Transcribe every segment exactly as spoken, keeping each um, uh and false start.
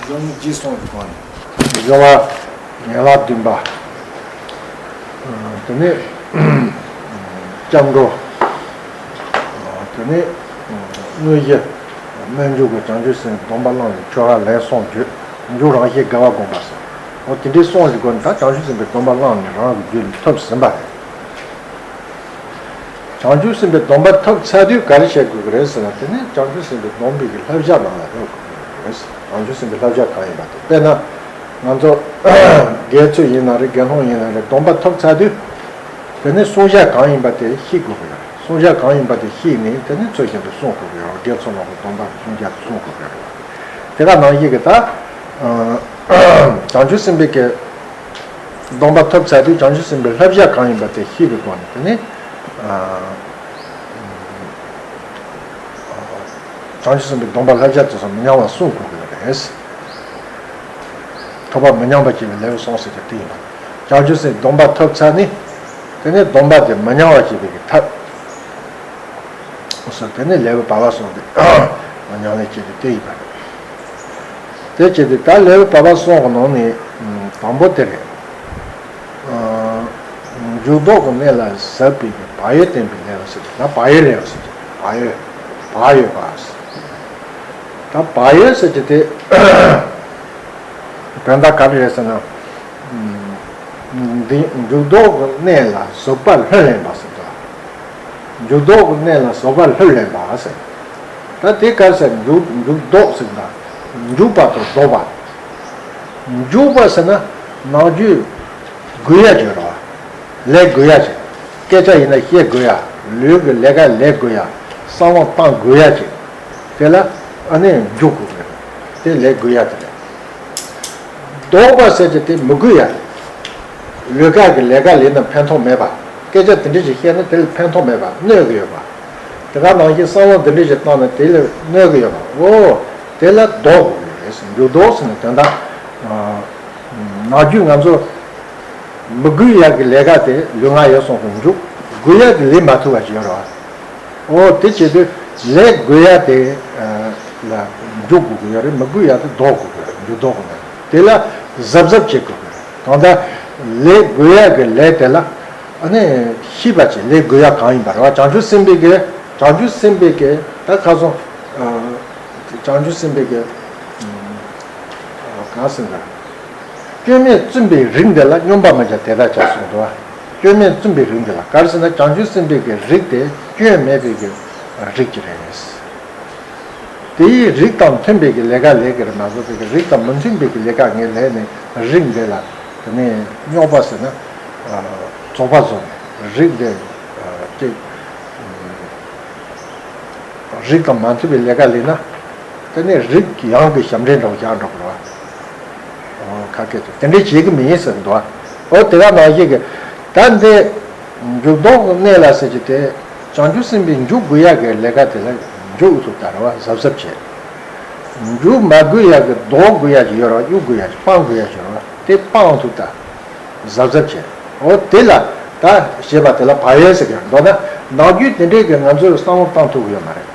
སྦྱོར་དངོས་རྗེས་གསུངས་ཀྱི་སྒོ་ནས། སྦྱོར་བ་ཡན་ལག་བདུན་པ། དེ་ནས་སྐྱབས་འགྲོ། དེ་ནས་དངོས་གཞི་སྨོན་འཇུག་གི་བྱང་ཆུབ་སེམས་དཔའི་སྡོམ་པ་བླངས་ནས་ཆོ་ག་ལན་གསུམ་བརྗོད། འཇུག་རང་བཞིན་དགའ་བ་བསྒོམ་པ་ཟེར། འོ་དེ་འདྲའི་གསུངས་ཀྱི་སྒོ་ནས། ད་བྱང་ཆུབ་སེམས་དཔའི་སྡོམ་པ་བླངས་ནས་རང་གི་རྒྱུད་ལ་ཐོབ་ཟིན་པ་རེད། བྱང་ཆུབ་སེམས་དཔའི་སྡོམ་པ་ཐོབ་ཚར་དུས་ག་རེ་བྱེད་དགོས་ཀྱི་རེད་ཟེར་ན། དེ་ནི་བྱང་ཆུབ་སེམས་དཔའི་སྡོམ་པའི་གི་བསླབ་བྱ་ནང་ལ་སླེབས་དགོས་ཀྱི་རེད། བྱང་ཆུབ་སེམས་དཔའི་བསླབ་བྱ་གང་ཡིན་པ་དེ། དཔེར་ན་ང་ཚོ་དགེ་ཚུལ་ཡིན་ན་རེད། དགེ་སློང་ཡིན་ན་རེད། སྡོམ་པ་ཐོབ་ཚར་དུས་དེ་ནི་བསྲུང་བྱ་གང་ཡིན་པ་དེ་ཤེས་དགོས་ཀྱི་རེད། བསྲུང་བྱ་གང་ཡིན་པ་དེ་ཤེས་ནས་དེ་ནི་ཚུལ་བཞིན་དུ་བསྲུང་དགོས་ཀྱི་རེད། དགེ་ཚུལ་སློང་གི་སྡོམ་པ་བསྲུང་བྱ་དེ་བསྲུང་དགོས་ཀྱི་རེད། དེ་ག་ནང་བཞིན་གྱི་ད་བྱང་ཆུབ་སེམས་དཔའི་གི་སྡོམ་པ་ཐོབ་ཚར་དུས་བྱང་ཆུབ་སེམས་དཔའི་བསླབ་བྱ་གང་ཡིན་པ་དེ་ཤེས་པའི་སྒོ་ནས། དེ་ནི་ཨ་བྱང་ཆུབ་སེམས་དཔའི་སྡོམ་པ་བསླབ་བྱ་དེ་ཚོ་མི་ཉམས་པར་བསྲུང་དགོས་ཀྱི་རེད། ཐོབ་པ་མི་ཉམས་པར་བྱེད་པའི་ལེའུ་གསུམ་ཟེར་གྱི་དེ་ཡིན་པ། བྱང་ཆུབ་སེམས་སྡོམ་པ་ཐོབ་ཚར་ནས་དེ་ནི་སྡོམ་པ་དེ་མི་ཉམས་པར་བྱེད་པའི་གི་ཐབས། སོ་དེ་ནི་ལེའུ་བར་པ་གསུམ་དེ་ཉམས་ལེན་བྱེད་དུས་དེ་ཡིན་པ་རེད། དེ་བྱེད་དུས་ད་ལེའུ་བར་པ་གསུམ་གྱི་ནང་ནས་དང་པོ་དེ་རེད། འཇུག་ལྡོག་གི་གནས་ལ་ཟབ་པའི་བག་ཡོད་བསྟན་པའི་ལེའུ་ཟེར་གྱི། ད་བག་ཡོད་ལེའུ་ཟེར་གྱི། བག་ཡོད། བག་ཡོད་པ་ཟེར། ད་བག་ཡོད་ཟེར་གྱི་དེ་དོན་དག་ག་རེ་རེད་ཟེར་ན། འདི་འཇུག་ལྡོག་གི་གནས་ལ་ཟབ་པ་ལྷུར་ལེན་པ་ཟེར་དོ། འཇུག་ལྡོག་གི་གནས་ལ་ཟབ་པ་ལྷུར་ལེན་པ་ཟེར། ད་དེ་ག་རེ་ཟེར། འཇུག་འཇུག་ལྡོག་ཟེར་ན་འཇུག་པ་དང་ལྡོག་པ། འཇུག་པ་ཟེར་ན་ནང་རྒྱུད་དགོས་ཡ་ཅིག་རེད་བ། ལས་དགོས་ཡ་ཅིག་སྐད་ཆ་ཡིན་ན་བཤད་དགོས་ཡ། ལུས་ཀྱི་ལས་ཀ་ལས་དགོས་ཡ། བསམ་བློ་བཏང་དགོས་ཡ་ཅིག་དེ་ལ་ཨ་ནི་འཇུག་དགོས་ཀྱི་རེད། དེ་ལས་དགོས་ཡ་དེ་རེད། ལྡོག་པ་ཟེར་གྱི་དེ་མི་དགོས་ཡ། ལུས་ཀ་གི་ལས་ཀ་ལས་ན་ཕན་ཐོགས་མེད་པ། སྐད་ཆ་དེ་འདྲ་ཞིག་བཤད་ན་དེ་ལ་ཕན་ཐོགས་མེད་པ། གནོད་ཀྱི་ཡོད་པ། དེ་ག་ནང་བཞིན་བསམ་བློ་དེ་འདྲ་ཞིག་བཏང་ན་དེ་ལ་གནོད་ཀྱི་ཡོད་པ། འོ་དེ་ལ་ལྡོག་དགོས་ཀྱི་རེད། འཇུག་ལྡོག་ཟེར་ན་དོན་དག་ནང་རྒྱུད་ང་ཚོ་མི་དགོས་ཡག་གི་ལས་ཀ་དེ་ལུས་ངག་ཡིད་གསུམ་གྱི་འཇུག། དགོས་ཡག་གི་ལས་མ་ཐུབ་པ་ཞིག་ཡོད་རེད་བ། འོ་དེ་བྱེད་དུས་ལས་དགོས་ཡག་དེ་ལ་འཇུག་དགོས་ཀྱི་ཡོད་རེད། མི་དགོས་ཡག་དེ་ལྡོག་དགོས་ཀྱི་རེད། འཇུག་ལྡོག་གི་ལས་དེ་ལ་གཟབ་གཟབ་བྱེད་དགོས་ཀྱི་རེད། གང་ལྟར་ལས་དགོས་ཡག་གི་ལས་དེ་ལ་ཨ་ནི་ཤེས་པ་བྱེད། ལས་དགོས་ཡག་གང་ཡིན་པ་རེད་བ། བྱང་ཆུབ་སེམས་དཔའི་གི་བྱང་ཆུབ་སེམས་དཔའི་གི་ད་ཁ་སང་བྱང་ཆུབ་སེམས་དཔའི་གི་གང་ཟེར་ན། སྐྱོན་མེད་བཙུན་པའི་རིགས་འདི་ལ། སྙོམས་པར་མི་འཇུག་དེ་ལྟར་བྱ་གསུངས་འདུག་བ། སྐྱོན་མེད་བཙུན་པའི་རིགས་འདི་ལ། ག་རེ་ཟེར་ན་བྱང་ཆུབ་སེམས་དཔའི་གི་རིགས་དེ་སྐྱོན་མེད་པའི་གི་རིགས་ཅིག་རེད། དེའི་རིགས་དང་མཐུན་པའི་གི་ལས་ཀ་ལས་ཀྱི་རེད་མ་གཏོགས་པའི་གི་རིགས་དང་མི་མཐུན་པའི་གི་ལས་ཀ་ངས་ལས་ནས་རིགས་འདི་ལ་དེ་ནས་སྙོགས་པ་ཟེར་ན་རྫོགས་པ་བཟོ་ནས་རིགས་འདི་ཅིག་རིགས་དང་མ་མཐུན་པའི་ལས་ཀ་ལས་ན། དེ་ནས་རིགས་ཡང་གི་ཞབས་འདྲེན་འདྲ་བོ་བཞག་འགྲོ་དགོས་རེད་བ། ཁ་སྐད་དུ་དེ་འདྲས་བྱེད་ཀྱི་མིན་ཟེར་འདུག་བ། འོ་དེ་ག་ནང་བཞིན་གྱི་ད་འདི་འཇུག་ལྡོག་གི་གནས་ལ་ཟེར་གྱི་དེ། བྱང་ཆུབ་སེམས་དཔའི་འཇུག་དགོས་ཡག་གི་ལས་ཀ་དེ་ལ་འཇུག་ཐུབ་ད་རེད་བ། གཟབ་གཟབ་བྱེད། འཇུག་མ་དགོས་ཡག་གི་ལྡོག་དགོས་ཡག་ཅིག་ཡོད་རེད་བ། གཡུག་དགོས་ཡག་ཅིག་སྤང་དགོས་ཡག་ཅིག་ཡོད་རེད་བ། དེ་སྤང་ཐུབ་ད། གཟབ་གཟབ་བྱེད། འོ་དེ་ལ་ད་ཞེས་པ་དེ་ལ་བག་ཡོད་ཟེར་གྱི་རེད། མདོར་ན་ནང་རྒྱུད་དེ་འདྲས་ཀྱི་ང་ཚོས་བསམ་བློ་བཏང་ཐུབ་ཀྱི་ཡོད་མ་རེད།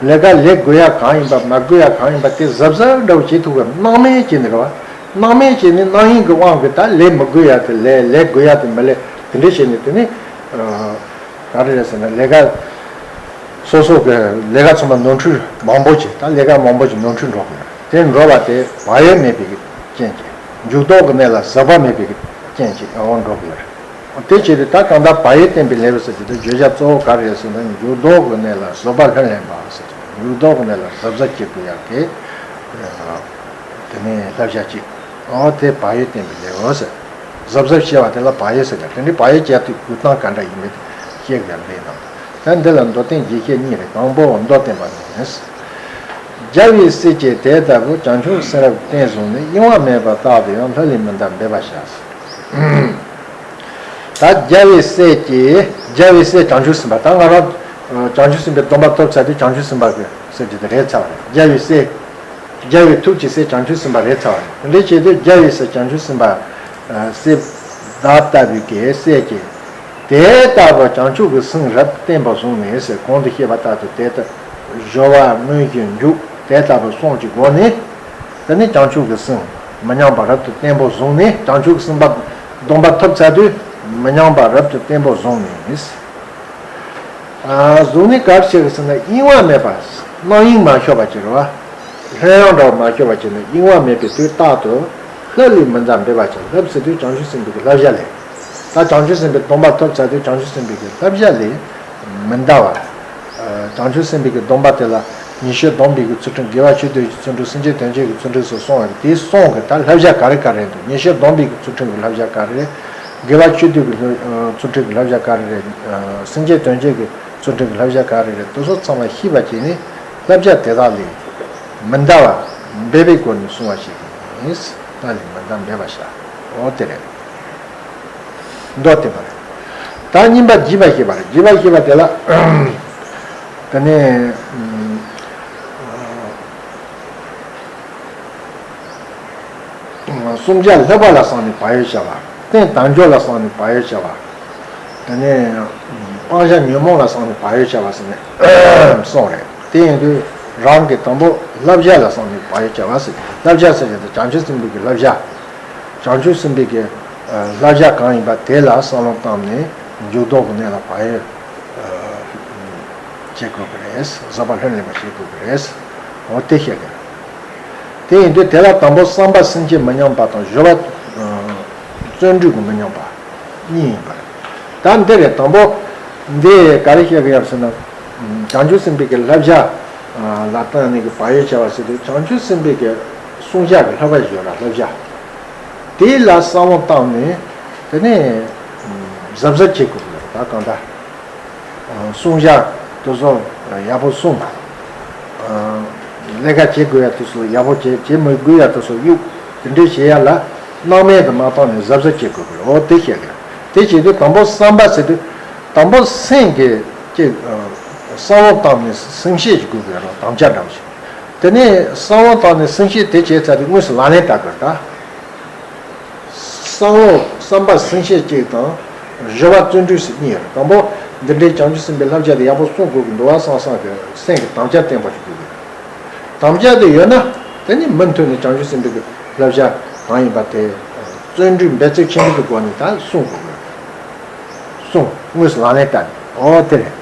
ལས་ཀ་ལས་དགོས་ཡག་གང་ཡིན་པ་མ་དགོས་ཡག་གང་ཡིན་པ་དེ་གཟབ་གཟབ་འདྲ་བོ་བྱེད་ཐུབ་ཀྱི་རེད། སྣང་མེད་བྱས་ནས་རེད་བ། སྣང་མེད་བྱས་ནས་སྣང་ཡུལ་གྱི་དབང་གིས་ད་ལས་མི་དགོས་ཡག་དེ་ལས། ལས་དགོས་ཡག་དེ་མི་ལས། དེ་འདྲས་བྱས་ནས་དེ་ནི་ག་རེ་རེད་ཟེར་ན། ལས་ཀ་སོ་སོ་གི་ལས་ཀ་ཚང་མ་ནོར་འཁྲུལ་མང་པོ་བྱས། ད་ལས་ཀ་མང་པོ་ཞིག་ནོར་འཁྲུལ་འགྲོ་གི་ཡོད་རེད། དེ་འགྲོ་བ་དེ་བག་ཡོད་མེད་པའི་རྐྱེན་གྱིས། འཇུག་ལྡོག་གི་གནས་ལ་གཟབ་པ་མེད་པའི་རྐྱེན་གྱིས་འོ་འགྲོ་གི་ཡོད་རེད། དེ་བྱས་ཏེ་ད་གང་ལྟར་བག་ཡོད་བསྟན་པའི་ལེའུ་ཟེར་གྱི་དེ་བརྗོད་བྱ་གཙོ་བོ་ག་རེ་རེད་ཟེར་ན། འཇུག་ལྡོག་གི་གནས་ལ་གཟབ་པ་ལྷུར་ལེན་པ་ཟེར་གྱི། འཇུག་ལྡོག་གི་གནས་ལ་གཟབ་གཟབ་བྱེད་དགོས་ཡག་གི་དེ་ནས་བསླབ་བྱ་གཅིག་འོ་དེ་བག་ཡོད་བསྟན་པའི་ལེའུ་ཟེར། གཟབ་གཟབ་བྱེད་པ་དེ་ལ་བག་ཡོད་ཟེར་གྱི། དེ་འདྲའི་བག་ཡོད་བྱེད་དུས་དགོས་སྟངས་ག་འདྲ་ཡིན་མིན་ཤེས་དགོས་ལེའུ་ནང་། ད་འདི་ལ་མདོར་བསྟན་རྒྱས་བཤད་གཉིས་རེད། དང་པོ་མདོ་བསྟན་པ་ནི། རྒྱལ་བའི་སྲས་ཀྱིས་དེ་ལྟ་བུ། བྱང་ཆུབ་སེམས་རབ་བརྟན་བཟུང་ནས། གཡེང་བ་མེད་པར་བརྟགས་ཏེ་ཡང་། ལྷུར་ལེན་མི་འདའ་འབད་པར་བྱ། ད་རྒྱལ་བའི་སྲས་ཀྱིས། རྒྱལ་བའི་སྲས་བྱང་ཆུབ་སེམས་དཔའ། ད་ང་རང་བྱང་ཆུབ་སེམས་དཔའི་སྡོམ་པ་ཐོབ་ཚར་དུས་བྱང་ཆུབ་སེམས་དཔའ་གི་སྲས་ཀྱི་དེ་རེད་ཚར་བ་རེད། རྒྱལ་བའི་སྲས། རྒྱལ་བའི་ཐུགས་ཀྱི་སྲས་བྱང་ཆུབ་སེམས་དཔའ་རེད་ཚར་བ་རེད། དེ་འདྲའི་ཆེད་དུ་རྒྱལ་བའི་སྲས་བྱང་ཆུབ་སེམས་དཔའ་སྲས་དེ་ལྟ་བུའི་གི་སྲས་ཀྱིས། དེ་ལྟ་བུ་བྱང་ཆུབ་ཀྱི་སེམས་རབ་བརྟན་པོ་བཟུང་ནས་ཟེར། གོང་དུ་བཤད་པ་ལྟར་དུ་དེ་ལྟར་སྦྱོར་བ་དངོས་གཞི་འཇུག་དེ་ལྟ་བུ་གསུམ་གྱི་སྒོ་ནས། དེ་ནས་བྱང་ཆུབ་ཀྱི་སེམས་མི་ཉམས་པ་རབ་ཏུ་བརྟན་པོ་བཟུང་ནས། བྱང་ཆུབ་ཀྱི་སེམས་དཔའ་སྡོམ་པ་ཐོབ་ཚར་དུས་མི་ཉམས་པ་རབ་ཏུ་བརྟན་པོ་བཟུང་ནས། ཨ། བཟུང་ནས་ག་རེ་བྱེད་ཀྱི་ཟེར་ན། གཡེང་བ་མེད་པ། རྣམ་གཡེང་མ་ཤོར་བ་བྱེད་རོགས། ལྷོད་ཡངས་འདྲ་བ་མ་ཤོར་བ་བྱེད་ནས། གཡེང་བ་མེད་པའི་དུས་རྟག་ཏུ་བསླབ་ལས་མི་འདའ་འབད་པར་བྱ། བསླབ་ཟེར་དུས་བྱང་ཆུབ་སེམས་དཔའི་གི་བསླབ་བྱ་ལས། ད་བྱང་ཆུབ་སེམས་དཔའི་སྡོམ་པ་ཐོབ་ཚར་དུས་བྱང་ཆུབ་སེམས་དཔའི་གི་བསླབ་བྱ་ལས་མི་འདའ་བར། ཨ། བྱང་ཆུབ་སེམས་དཔའི་གི་སྡོམ་པ་དེ་ལ་ཉེས་སྤྱོད་སྡོམ་པའི་གི་ཚུལ་ཁྲིམས། དགེ་བ་ཆོས་སྡུད་ཀྱི་ཚུལ་ཁྲིམས། སེམས་བསྐྱེད་དོན་བྱེད་ཀྱི་ཚུལ་ཁྲིམས་སོགས་གསུངས་པ་རེད། དེའི་གསུང་གི་ད་བསླབ་བྱ་ག་རེ་ག་རེ་འདུག་ཉེས་སྤྱོད་སྡོམ་པའི་གི་ཚུལ་ཁྲིམས་ཀྱི་བསླབ་བྱ་ག་རེ་རེད། དགེ་བ་ཆོས་སྡུད་ཀྱི་ཚུལ་ཁྲིམས་ཀྱི་བསླབ་བྱ་ག་རེ་རེད། སེམས་བསྐྱེད་དོན་བྱེད་ཀྱི་ཚུལ་ཁྲིམས་ཀྱི་བསླབ་བྱ་ག་རེ་རེད། དེ་ཚོ་ཚང་མ་ཤེས་པ་བྱས་ནས་བསླབ་བྱ་དེ་དག་ལས་མི་འདའ་བར་འབད་པའི་སྒོ་ནས་བསྲུང་བ་ཞིག་ཡིན། ད་ལས་མི་འདའ་འབད་པར་བྱ། འོ་དེ་རེད། མདོ་དེ་མ་རེད། ད་གཉིས་པ་བགྱིས་པ་བཤད་པ་རེད། བགྱིས་པ་བཤད་པ་དེ་ལ། དེ་ནས། བསྲུང་བྱ་ལྷག་པ་ལ་བསམས་ནས་བག་ཡོད་བྱ་བ། རྟེན་དལ་འབྱོར་ལ་བསམས་ནས་བག་ཡོད་བྱ་བ། དེ་ནས་སྤང་བྱ་ཉོན་མོངས་ལ་བསམས་ནས་བག་ཡོད་བྱ་བ་ཟེར་ནས་གསུངས་རེད། དེ་ཡིན་དུས་རང་གི་དང་པོ་བསླབ་བྱ་ལ་བསམས་ནས་བག་ཡོད་བྱ་བ་ཟེར། བསླབ་བྱ་ཟེར་བྱ་དེ་བྱང་ཆུབ་སེམས་དཔའི་གི་བསླབ་བྱ། བྱང་ཆུབ་སེམས་དཔའི་གི་བསླབ་བྱ་གང་ཡིན་པ་དེ་ལ་བསམ་བློ་བཏང་ནས་འཇུག་ལྡོག་གི་གནས་ལ་བག་ཡོད་བྱེད་དགོས་ཀྱི་རེད། བཟོད་པ་ལྷུར་ལེན་པ་བྱེད་དགོས་ཀྱི་རེད། འོ་དེ་བཤད་ཀྱི་རེད། དེ་ཡིན་དུས་དེ་ལ་དང་པོ་བསམ་པ་སེམས་བསྐྱེད་མི་ཉམས་པ་དང་། སྦྱོར་བ་བརྩོན་འགྲུས་ཀྱི་མི་ཉམས་པ་གཉིས་ཡིན་པ་རེད། ད་འདི་རེད། དང་པོ་འདི་ག་རེ་བཤད་ཀྱི་ཡོད་ཟེར་ན། བྱང་ཆུབ་སེམས་དཔའི་གི་བསླབ་བྱ་ལ་བརྟེན་ནས་ཀྱི་བག་ཡོད་བྱ་བ་ཟེར་དུས། བྱང་ཆུབ་སེམས་དཔའི་གི་བསྲུང་བྱ་གི་ལྷག་པ་ཞིག་ཡོད་ར། བསླབ་བྱ་དེ་ལ་བསམ་བློ་བཏང་ནས། དེ་ནས་གཟབ་གཟབ་བྱེད་དགོས་ཀྱི་ཡོད་རེད། ད་གང་ལྟར། བསྲུང་བྱ་དེ་ཚོ་ཡག་པོ་བསྲུང་། ལས་ཀ་བྱེད་དགོས་ཡ་དེ་ཚོ་ཡག་པོ་བྱེད། བྱེད་མི་དགོས་ཡ་དེ་ཚོ་གཡུག་དེ་འདྲས་བྱེད་ཡ་ལ་སྣང་མེད་དུ་མ་བཏང་ནས་གཟབ་གཟབ་བྱེད་དགོས་པ་རེད། འོ་དེ་བཤད་གི། དེ་བྱེད་དུས་དང་པོ་བསམ་པ་ཟེར་དུས། དང་པོ་སེམས་ཀྱི་ཀྱི་བསམ་བློ་བཏང་ནས་སེམས་བསྐྱེད་ཅིག་དགོས་པའི་རོ། དམ་བཅའ་འདྲ་བོ་ཞིག་དེ་ནས་བསམ་བློ་བཏང་ནས་སེམས་བསྐྱེད་དེ་བྱས་ཚར་དུས་དངོས་སུ་ལག་ལེན་བསྟར་དགོས་ད། བསམ་བློ་བསམ་པ་སེམས་བསྐྱེད་གཅིག་དང་། སྦྱོར་བ་བརྩོན་འགྲུས་ཟེར་གཉིས་ཡོད་རེད། དང་པོ་འདི་འདྲའི་བྱང་ཆུབ་སེམས་དཔའི་བསླབ་བྱ་དེ་ཡག་པོ་སྲུང་དགོས་ཀྱི་འདུག་བ་བསམ་བསམ་གྱི་སེམས་ཀྱི་དམ་བཅའ་བརྟན་པོ་ཞིག་དགོས་ཀྱི་རེད། དམ་བཅའ་དེ་ཡོད་ན་དེ་ནི་མུ་མཐུད་ནས་བྱང་ཆུབ་སེམས་དཔའི་བསླབ་བྱ་གང་ཡིན་པ་དེ་བརྩོན་འགྲུས་འབད་བརྩོན་ཆེན་པོའི་སྒོ་ནས་ད་སྲུང་དགོས་ཀྱི་རེད། སྲུང་། དངོས་སུ་ལག་ལེན་བསྟར་ནས། འོ་དེ་རེད།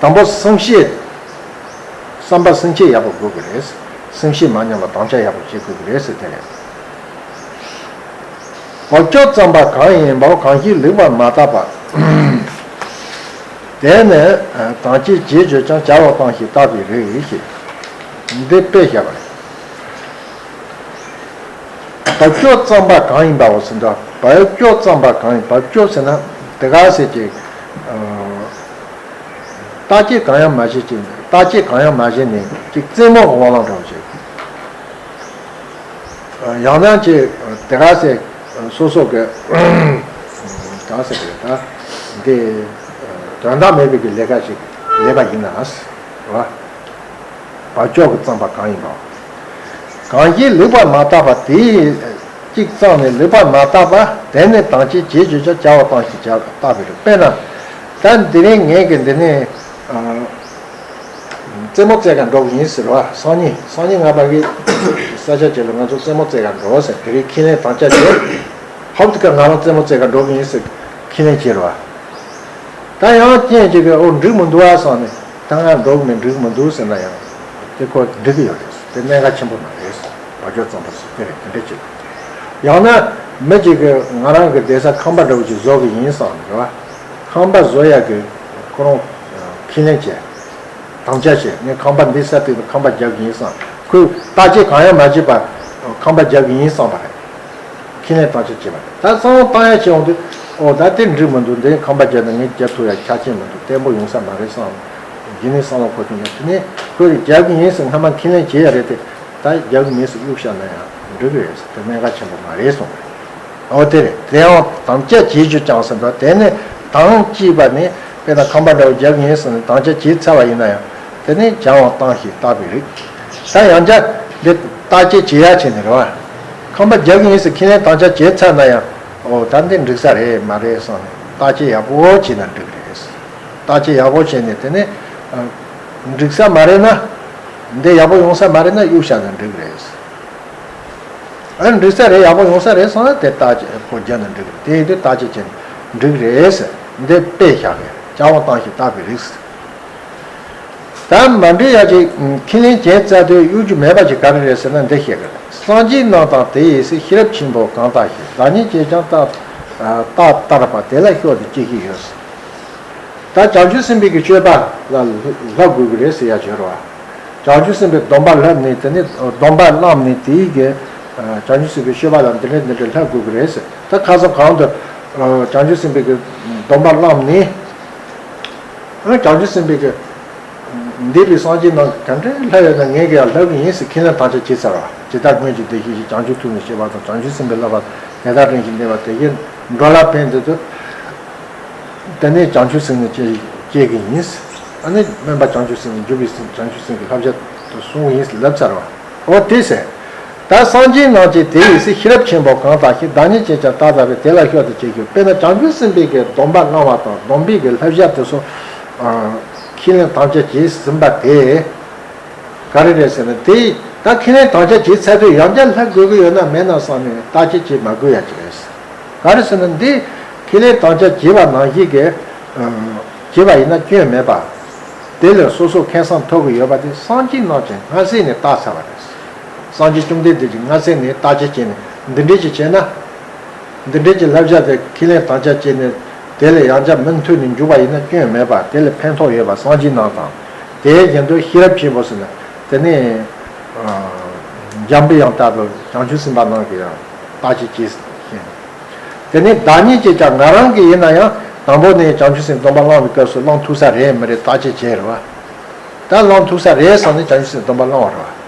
དང་པོ་སེམས་བསྐྱེད། བསམ་པ་སེམས་བསྐྱེད་ཡག་པོ་དགོས་ཀྱི་རེད། སེམས་བསྐྱེད་མ་ཉམས་པ་དམ་བཅའ་ཡག་པོ་བྱེད་དགོས་ཀྱི་རེད་ཟེར་དེ་རེད། བག་ཆགས་བརྩམས་པ་གང་ཡིན་པའོ། གང་ཞིག་ལེགས་པར་མ་བརྟགས་པ། དེ་ནི་དམ་བཅས་བྱེད་བརྗོད་ཀྱང་། བྱ་བ་གཏང་ཞིང་བརྟག་པའི་རིགས་ཞེས། འདི་དཔེ་བཤད་པ་རེད། བག་ཆགས་བརྩམས་པ་གང་ཡིན་པའོ་ཟེར་འདུག་བག་ཆགས་བརྩམས་པ་གང་ཡིན། བག་ཆགས་ཟེར་ན་དེ་ག་ཟེར་གྱི། བརྟག་དཔྱད་གང་ཡང་མ་བྱས་ཀྱི། བརྟག་དཔྱད་གང་ཡང་མ་བྱས་ནས་ཅིག་རྩེད་མོ་གི་དབང་ལུང་འདྲ་བོ་བྱས། ཡང་ན་ཅིག་དེ་ག་ཟེར་སོ་སོ་གི་ག་ཟེར་གི་ད་འདི་དོན་དག་མེད་པའི་གི་ལས་ཀ་ཞིག་ལས་པ་ཡིན་ན་རེད་བ། བག་ཆགས་ཀྱིས་བརྩམས་པ་གང་ཡིན་པའོ། གང་ཞིག་ལེགས་པར་མ་བརྟགས་པ། དེ་གཅིག་བརྩམས་ནས་ལེགས་པར་མ་བརྟགས་པ། དེ་ནི་དམ་བཅས་བྱེད་བརྗོད་ཀྱང་། བྱ་བ་གཏང་ཞིང་བརྟག་པའི་རིགས། དཔེར་ན། ད་འདི་རིང་ངས་ཀྱི་འདི་ནས་རྩེད་མོ་རྩེ་ག་འགྲོ་གི་ཡིན་ཟེར་བ། སང་ཉིན་སང་ཉིན་ང་ཕ་གི་ས་ཆ་ཅིག་ལ་ང་ཚོ་རྩེད་མོ་རྩེ་ག་འགྲོ་ཟེར། དེ་རིང་ཁས་ལེན་དམ་བཅའ་བྱས། ཧོབ་ཏེ་ཀ་ང་རང་རྩེད་མོ་རྩེ་ག་འགྲོ་གི་ཡིན་ཟེར་ཁས་ལེན་བྱས་རེད་བ། ད་ཡང་རྐྱེན་གཅིག་གིས་འོ་འགྲིག་མི་འདུག་ཨ་བསམ་ནས་ད་ང་འགྲོ་གི་མེད་འགྲིག་མི་འདུག་ཟེར་ན་ཡང་དེ་ཁོ་འགྲིག་གི་ཡོད་རེད། དེ་གནད་འགག་ཆེན་པོ་མ་རེད། བག་ཆགས་བརྩམས་པ་ཟེར་དེ་རེད། དེ་འདྲ་བྱེད་དགོས། ཡང་ན་མི་གཅིག་གིས་ང་རང་གི་བསྡད་ས་ཁང་པ་འདྲ་བོ་ཅིག་བཟོ་གི་ཡིན་བསམ་རེད་བ། ཁང་པ་བཟོ་ཡག་གི་ཁོ་རང་ཁས་ལེན་བྱས། དམ་བཅའ་བྱས། ངས་ཁང་པ་འདི་ས་དེ་ཁང་པ་རྒྱག་གི་ཡིན་བསམ། ཁོས་བརྟག་དཔྱད་གང་ཡང་མ་བྱས་པར་ཁང་པ་རྒྱག་གི་ཡིན་བསམ་པ་རེད། ཁས་ལེན་དམ་བཅའ་བྱས་པ་རེད། ད་བསམ་བློ་བཏང་ཡ་བྱས་འོང་དུས། ཨོ་ད་དེ་འགྲིག་མི་འདུག་འདི་ཁང་པ་རྒྱག་ན་ངས་རྒྱག་ཐུབ་ཡ་ཆ་རྐྱེན་མི་འདུག་བརྟན་པོ་ཡོང་ས་མ་རེད་བསམ། འདི་ནས་བསམ་བློ་འཁོར་དུས་ཡ། དེ་ནས་ཁོས་རྒྱག་གི་ཡིན་ཟེར་སྔ་མ་ཁས་ལེན་བྱས་ཡ་རེད་དེ། ད་རྒྱག་གི་མེད་ཟེར་གཡུག་བཞག་ན་ཡང་འགྲིག་གི་རེད་ཟེར། དེ་གནད་འགག་ཆེན་པོ་མ་རེད་གསུངས་པ་རེད། འོ་དེ་རེད། དེ་ཡང་དམ་བཅས་བྱེད་བརྗོད་ཀྱང་ཟེར་འདུག་དེ་ནས་དང་བཅས་པ་ནི་དཔེར་ན་ཁང་པ་འདྲ་བོ་རྒྱག་གི་ཡིན་ཟེར་ནས་དམ་བཅས་བྱས་ཚར་བ་ཡིན་ན་ཡང་དེ་ནས་བྱ་བ་གཏང་ཞིང་བརྟག་པའི་རིགས། ད་ཡང་བསྐྱར་འདི་བརྟག་དཔྱད་བྱེད་ཡ་བྱས་ནས་རེད་བ། ཁང་པ་རྒྱག་གི་ཡིན་ཟེར་ཁས་ལེན་དམ་བཅའ་བྱས་ཚར་ན་ཡང་། འོ་ད་འདི་འགྲིག་ས་རེད་མ་རེད་བསམ་ནས་བརྟག་དཔྱད་ཡག་པོ་བྱས་ན་འགྲིག་གི་རེད། བརྟག་དཔྱད་ཡག་པོ་བྱས་ནས་དེ་ནས་འགྲིག་ས་མ་རེད་ན། འདི་ཡག་པོ་ཡོང་ས་མ་རེད་ན་གཡུག་བཞག་ན་འགྲིག་གི་རེད། ཨ། འགྲིག་ས་རེད། ཡག་པོ་ཡོང་ས་རེད་བསམ་ན་དེ་བརྟག་དཔྱད་ཁོ་རྒྱབ་ནས་འགྲིག་གི་རེད། དེ་ཡིན་དུས་བརྟག་དཔྱད་བྱས་ནས་འགྲིག་རེད་ཟེར། འདི་དཔེ་བཞག་གི། བྱ་བ་བཏང་ཞིང་བརྟག་པའི་རིགས། ད་མ་འགྲིག་ཡ་ཅིག་ཁས་ལེན་བྱས་ཚར་དུས་གཡོ་སྒྱུ་མེད་པ་ཅིག་ག་རེ་རེད་ཟེར་ན་འདི་བཤད་གི་རེད། སངས་རྒྱས་རྣམས་དང་དེ་ཡི་སྲས། ཤེས་རབ་ཆེན་པོ་གང་དག་ཞིག་བདག་ཉིད་ཀྱིས་ཀྱང་རྟག་རྟག་ལྟར་བ་དེ་ལ་ཤོག་ཏུ་ཅི་ཞིག་ཡོད། ད་བྱང་ཆུབ་སེམས་དཔའི་གི་སྤྱོད་པ་ལ་བསླབ་དགོས་ཀྱི་རེད་ཟེར་ཡ་བྱོས་རོགས། བྱང་ཆུབ་སེམས་དཔའི་སྡོམ་པ་བསླབས་ནས། དེ་ནས་སྡོམ་པ་བླངས་ནས་དེའི་གི་བྱང་ཆུབ་སེམས་དཔའི་སྤྱོད་པ་ལ་འདི་འདྲ་འདི་འདྲ་བསླབ་དགོས་ཀྱི་རེད་ཟེར། ད་ཁ་སང་གོང་དུ་བྱང་ཆུབ་སེམས་དཔའི་གི་སྡོམ་པ་བླངས་ནས། བྱང་ཆུབ་སེམས་དཔའི་གི་འདས་པའི་སངས་རྒྱས་རྣམས་ག་འདྲའི་བསླབ་ཡོད་ན་ངས་ཀྱང་ཡང་བསླབ་གི་ཡིན་ཟེར་ཁས་ལེན་དམ་བཅའ་བྱས་ཚར་བ། ཇི་ལྟར་སྔོན་གྱི་བདེ་གཤེགས་ཀྱིས་བྱང་ཆུབ་ཐུགས་ནི་བསྐྱེད་པ་དང་། བྱང་ཆུབ་སེམས་དཔའི་བསླབ་པ་དེ་དག་རིམ་བཞིན་བསྟེན་པ་དེ་བཞིན་འགྲོ་ལ་ཕན་དེ་ཚོ། དེ་ནས་བྱང་ཆུབ་སེམས་ནི་སྐྱེ་སྐྱེ་གི་ཡིན། ཨ་ནི་སྨོན་པ་བྱང་ཆུབ་སེམས་ནི་འཇུག་པའི་སེམས། བྱང་ཆུབ་སེམས་ཀྱི་བསླབ་བྱ་དུ་གསུང་གི་ཡིན་ལབ་ཚར་བ། འོ་དེ་ཟེར། ད་སངས་རྒྱས་རྣམས་ཀྱིས་དེ་ཡི་སྲས། ཤེས་རབ་ཆེན་པོ་གང་དག་ཞིག་བདག་ཉིད་ཀྱིས་ཀྱང་རྟག་ལྟར་བས་དེ་ལ་ཤོག་ཏུ་ཅི་ཞིག་ཡོད། དཔེར་ན་བྱང་ཆུབ་སེམས་དཔའི་གི་སྡོམ་པ་བླང་བ་དང་། སྡོམ་པའི་གི་བསླབ་བྱ་དེ་ཚོ་ཁས་ལེན་དམ་བཅའ་བྱས་ཟིན་པ་དེ། ག་རེ་རེད་ཟེར་ན། དེ་ད་ཁས་ལེན་དམ་བཅའ་བྱས་ཚར་དུས་ཡང་བསྐྱར་བསླབ་དགོས་ཀྱི་ཡོད་ན་མེད་ན་བསམ་ནས་བརྟག་དཔྱད་བྱེད་མ་དགོས་ཡ་ཅིག་རེད། ག་རེ་ཟེར་ན། འདི་ཁས་ལེན་དམ་བཅའ་བྱས་པ་ནང་བཞིན་གྱི་བྱས་པ་ཡིན་ན་སྐྱོན་མེད་པ། དེ་ལས་སོ་སོ་ཁེ་བཟང་ཐོབ་ཀྱི་ཡོད་པ་དེ་སངས་རྒྱས་རྣམས་ཀྱིས་སྔ་ས་ནས་བརྟག་ཚར་བ་རེད། སངས་རྒྱས་བཅོམ་ལྡན་འདས་ཀྱིས་སྔ་ས་ནས་བརྟག་དཔྱད་བྱས་ནས་འདི་འདྲས་ཅིག་བྱས་ན། འདི་འདྲའི་གི་བསླབ་བྱ་དེ་ཁས་ལེན་དམ་བཅའ་བྱས་ནས་དེ་ལས་ཡང་བསྐྱར་མུ་མཐུད་ནས་འཇུག་པ་ཡིན་ན་སྐྱོན་མེད་པ། དེ་ལས་ཕན་ཐོགས་ཡོད་པ་སངས་རྒྱས་རྣམས་དང་། དེ་བཞིན་དུ་ཤེས་རབ་ཆེན་པོ་ཟེར་ན། དེ་ནས་འཇམ་པའི་དབྱངས་ལྟ་བུ་བྱང་ཆུབ་སེམས་དཔའ་རྣམས་ཀྱིས་ཡང་བརྟག་དཔྱད་བྱས་ཤིང་། དེ་ནས་བདག་ཉིད་ཀྱིས་ཀྱང་། ང་རང་གིས་ཡིན་ན་ཡང་དང་པོ་ནས་བྱང་ཆུབ་སེམས་སྡོམ་པ་བླང་བའི་སྐབས་སུ་བླང་ཐུབ་ས་རེད་མི་རེད་བརྟག་དཔྱད་བྱས་རེད་བ། ད་བླང་ཐུབ་ས་རེད་བསམ་ནས་བྱང་ཆུབ་སེམས་སྡོམ་པ་བླང་བ་རེད་བ།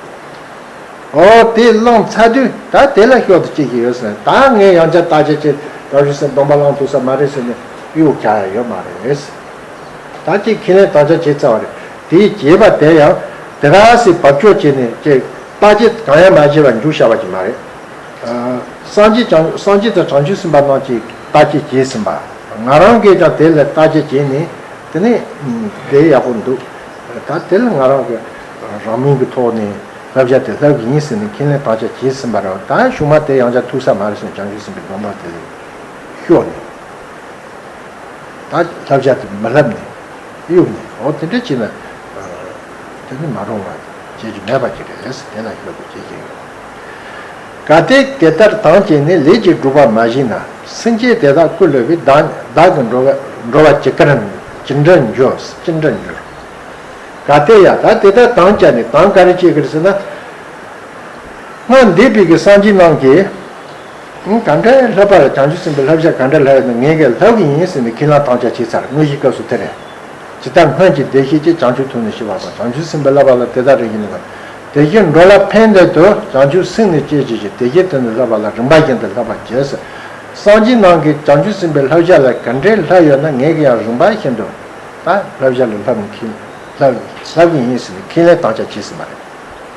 འོ་དེ་བླངས་ཚར་དུས་ད་དེ་ལ་ཤོག་ཏུ་ཅི་ཞིག་ཡོད་ཟེར། ད་ངས་ཡང་བསྐྱར་བརྟག་དཔྱད་བྱས་བྱང་ཆུབ་སེམས་སྡོམ་པ་བླང་ཐུབ་ས་མ་རེད་ཟེར་ནས་གཡུག་རྒྱག་ཡ་ཡོད་མ་རེད། ད་ཅིག་ཁས་ལེན་དམ་བཅའ་བྱས་ཚར་བ་རེད། དེའི་བྱས་པ་དེ་ཡང་དེ་ག་སེ་བབ་ཅོལ་བྱས་ནས་ཅིག་བརྟག་དཔྱད་གང་ཡང་མ་བྱས་པར་འཇུག་བྱ་བ་ཅིག་མ་རེད། སངས་རྒྱས་བྱང་། སངས་རྒྱས་དང་བྱང་ཆུབ་སེམས་དཔའ་རྣམས་ཀྱིས་བརྟག་དཔྱད་བྱས་ཟིན་པ། ང་རང་གིས་ཀྱང་དེ་ལ་བརྟག་དཔྱད་བྱས་ནས། དེ་ནས་དེ་ཡག་པོ་འདུག་ད་དེ་ལ་ང་རང་གི་རང་མོས་ཀྱི་ཐོག་ནས་བསླབ་བྱ་དེ་བསླབ་གི་ཡིན་ཟེར་ནས་ཁས་ལེན་དམ་བཅའ་བྱས་ཟིན་པ་རེད། ད་གཞུག་མ་དེ་ཡང་བསྐྱར་ཐུག་ས་མ་རེད་ཟེར་ནས་བྱང་ཆུབ་སེམས་དཔའི་སྡོམ་པ་དེ་ལ་ཤོག་ནས། ད་བསླབ་བྱ་དེ་མི་བསླབ་ནས་གཡུག་ནས། འོ་དེ་འདྲ་བྱས་ན་དེ་ནི་མ་རུང་བ་བྱེད་རྒྱུ་མེད་པ་ཅིག་རེད། དེ་ལ་ཤོག་ཏུ་ཅི་ཞིག་ཡོད། གལ་ཏེ་དེ་ལྟར་དམ་བཅས་ནས། ལས་ཀྱི་སྒྲུབ་པ་མ་བྱས་ན། སེམས་ཅན་དེ་དག་ཀུན་བསླུས་པས། བདག་བདག་གི་འགྲོ་བ་འགྲོ་བ་ཇི་ལྟར་ཇི་འདྲར་འགྱུར། ཇི་འདྲར་འགྱུར། གལ་ཏེ་ཡ་ད་དེ་ལྟར་དམ་བཅས་ནས། དམ་ག་རེ་བཅས་ཀྱི་རེད་ཟེར་ན། སྔར་འདས་པའི་གི་སངས་རྒྱས་རྣམས་ཀྱིས། ཨང་། ག་འདྲའི་བསླབ་པ་ལ། བྱང་ཆུབ་སེམས་དཔའི་བསླབ་བྱ་ག་འདྲ་བསླབ་ཡོད་ན་ངས་ཀྱང་བསླབ་གི་ཡིན་ཟེར་ནས་ཁས་བླངས་དམ་བཅའ་བྱས་ཚར། དངོས་གཞིའི་སྐབས་སུ་དེ་རེད། ཇི་ལྟར་སྔོན་གྱི་བདེ་གཤེགས་ཀྱིས་བྱང་ཆུབ་ཐུགས་ནི་བསྐྱེད་པ་དང་། བྱང་ཆུབ་སེམས་དཔའི་བསླབ་པ་ལ་དེ་དག་རིམ་བཞིན་བསླབ། དེ་བཞིན་འགྲོ་ལ་ཕན་བདེ་དུ་བྱང་ཆུབ་སེམས་ནི་བསྐྱེད་བྱེད་ཅིང་། དེ་བཞིན་དུ་ནི་བསླབ་པ་ལ་རིམ་པ་བཞིན་དུ་བསླབ་པར་བྱེད་ཟེར། སངས་རྒྱས་རྣམས་ཀྱིས་བྱང་ཆུབ་སེམས་དཔའི་བསླབ་བྱ་ལ་ག་འདྲའི་བསླབ་ཡོད་ན་ངས་ཀྱང་ཡང་རིམ་པ་བཞིན་དུ་ད་བསླབ་བྱ་ལ་བསླབ་ནི་ཁས་བསླབ་བསླབ་གི་ཡིན་ཟེར་ནས་ཁས་ལེན་དམ་བཅའ་བྱས་ཟིན་པ་རེད།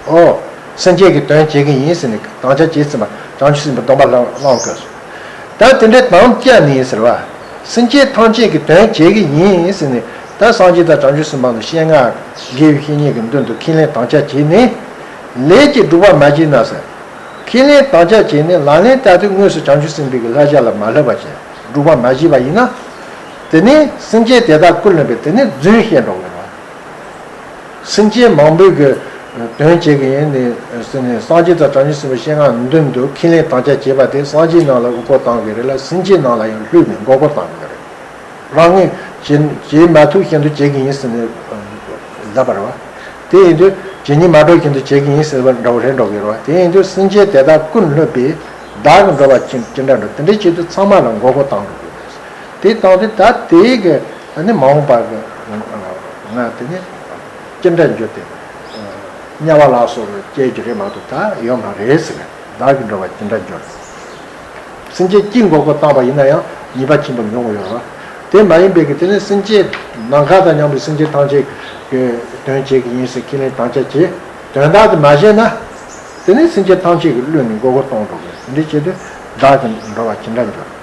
ཨོ། སེམས་ཅན་གྱི་དོན་བྱེད་ཀྱི་ཡིན་ཟེར་ནས་དམ་བཅའ་བྱས་ཟིན་པ། བྱང་ཆུབ་སེམས་དཔའི་སྡོམ་པ་བླང་བླང་དགོས་སོ། ད་དེ་འདྲའི་དམ་བཅའ་ནི་ཟེར་བ། སེམས་ཅན་ཐམས་ཅད་ཀྱི་དོན་བྱེད་ཀྱི་ཡིན་ཟེར་ནས། ད་སངས་རྒྱས་དང་བྱང་ཆུབ་སེམས་དཔའ་ནི་སྤྱན་སྔར་དགེ་བའི་བཤེས་གཉེན་གྱི་མདུན་དུ་ཁས་ལེན་དམ་བཅའ་བྱས་ནས། ལས་ཀྱི་སྒྲུབ་པ་མ་བྱས་ན་ཟེར། ཁས་ལེན་དམ་བཅའ་བྱས་ནས་ལག་ལེན་བསྟར་དུས་དངོས་སུ་བྱང་ཆུབ་སེམས་དཔའི་གི་བསླབ་བྱ་ལ་མ་བསླབ་པ་བྱས། སྒྲུབ་པ་མ་བྱས་པ་ཡིན་ན། དེ་ནི་སེམས་ཅན་དེ་དག་ཀུན་བསླུས་པས། དེ་ནི་རྫུན་བཤད་འགྲོ་གི་རེད། སེམས་ཅན་མང་པོའི་གི་དོན་བྱེད་ཀྱི་ཡིན་ནི་ཟེར་ནས་སངས་རྒྱས་དང་བྱང་ཆུབ་སེམས་དཔའི་སྤྱན་སྔར་མདུན་དུ་ཁས་ལེན་དམ་བཅའ་བྱས་པ་དེ་སངས་རྒྱས་རྣམས་ལ་དབུ་སྐོར་བཏང་གི་རེད་ལ། སེམས་ཅན་རྣམས་ལ་ཡང་བསླུས་ནས་མགོ་སྐོར་བཏང་གི་རེད། རང་ངོས་བྱེད་བྱེད་མ་ཐུབ་བཞིན་དུ་བྱེད་ཀྱི་ཡིན་ཟེར་ནས་ལབ་པ་རེད་བ། དེ་ཡིན་དུས་བྱེད་སྙིང་མ་བྲོ་བཞིན་དུ་བྱེད་ཀྱི་ཡིན་ཟེར་བ་འདྲ་བོ་རེད་འགྲོ་གི་རེད་བ། དེ་ཡིན་དུས་སེམས་ཅན་དེ་དག་ཀུན་བསླུས་པས། བདག་གི་འགྲོ་བ་ཅི་ཅི་འདྲ་འགྲོ། དེ་འདྲའི་ཆེད་དུ་ཚང་མ་ལ་མགོ་སྐོར་བཏང་འགྲོ་གི་རེད། དེ་བཏང་དུས་ད་དེའི་གི་ཨ་ནི་མ་འོངས་པ་གི་ང་དེ་ནི་ཅི་འདྲ་འགྱུར་ཏེ། དམྱལ་བ་ལ་སོགས་པར་སྐྱེ་རྒྱུ་རེད་མ་གཏོགས་ད་ཡོད་མ་རེད་ཟེར། བདག་གི་འགྲོ་བ་ཅི་འདྲ་འགྱུར། སེམས་ཅན་གཅིག་མགོ་སྐོར་བཏང་བ་ཡིན་ན་ཡང་ཉེས་པ་ཆེན་པོ་མྱོང་གི་ཡོད་རེད་བ། དེ་མ་ཡིན་པའི་གི་དེ་ནི་སེམས་ཅན་ནམ་མཁའ་དང་མཉམ་པའི་སེམས་ཅན་ཐམས་ཅད་ཀྱི་དོན་བྱེད་ཀྱི་ཡིན་ཟེར་ཁས་ལེན་དམ་བཅའ་བྱེད། དོན་དག་དེ་མ་བྱས་ན། དེ་ནི་སེམས་ཅན་ཐམས་ཅད་ཀྱིས་བསླུས་ནས་མགོ་སྐོར་གཏོང་འགྲོ་གི་རེད། དེ་འདྲའི་ཆེད་དུ་བདག་གི་འགྲོ་བ་ཅི་འདྲ་འགྱུར།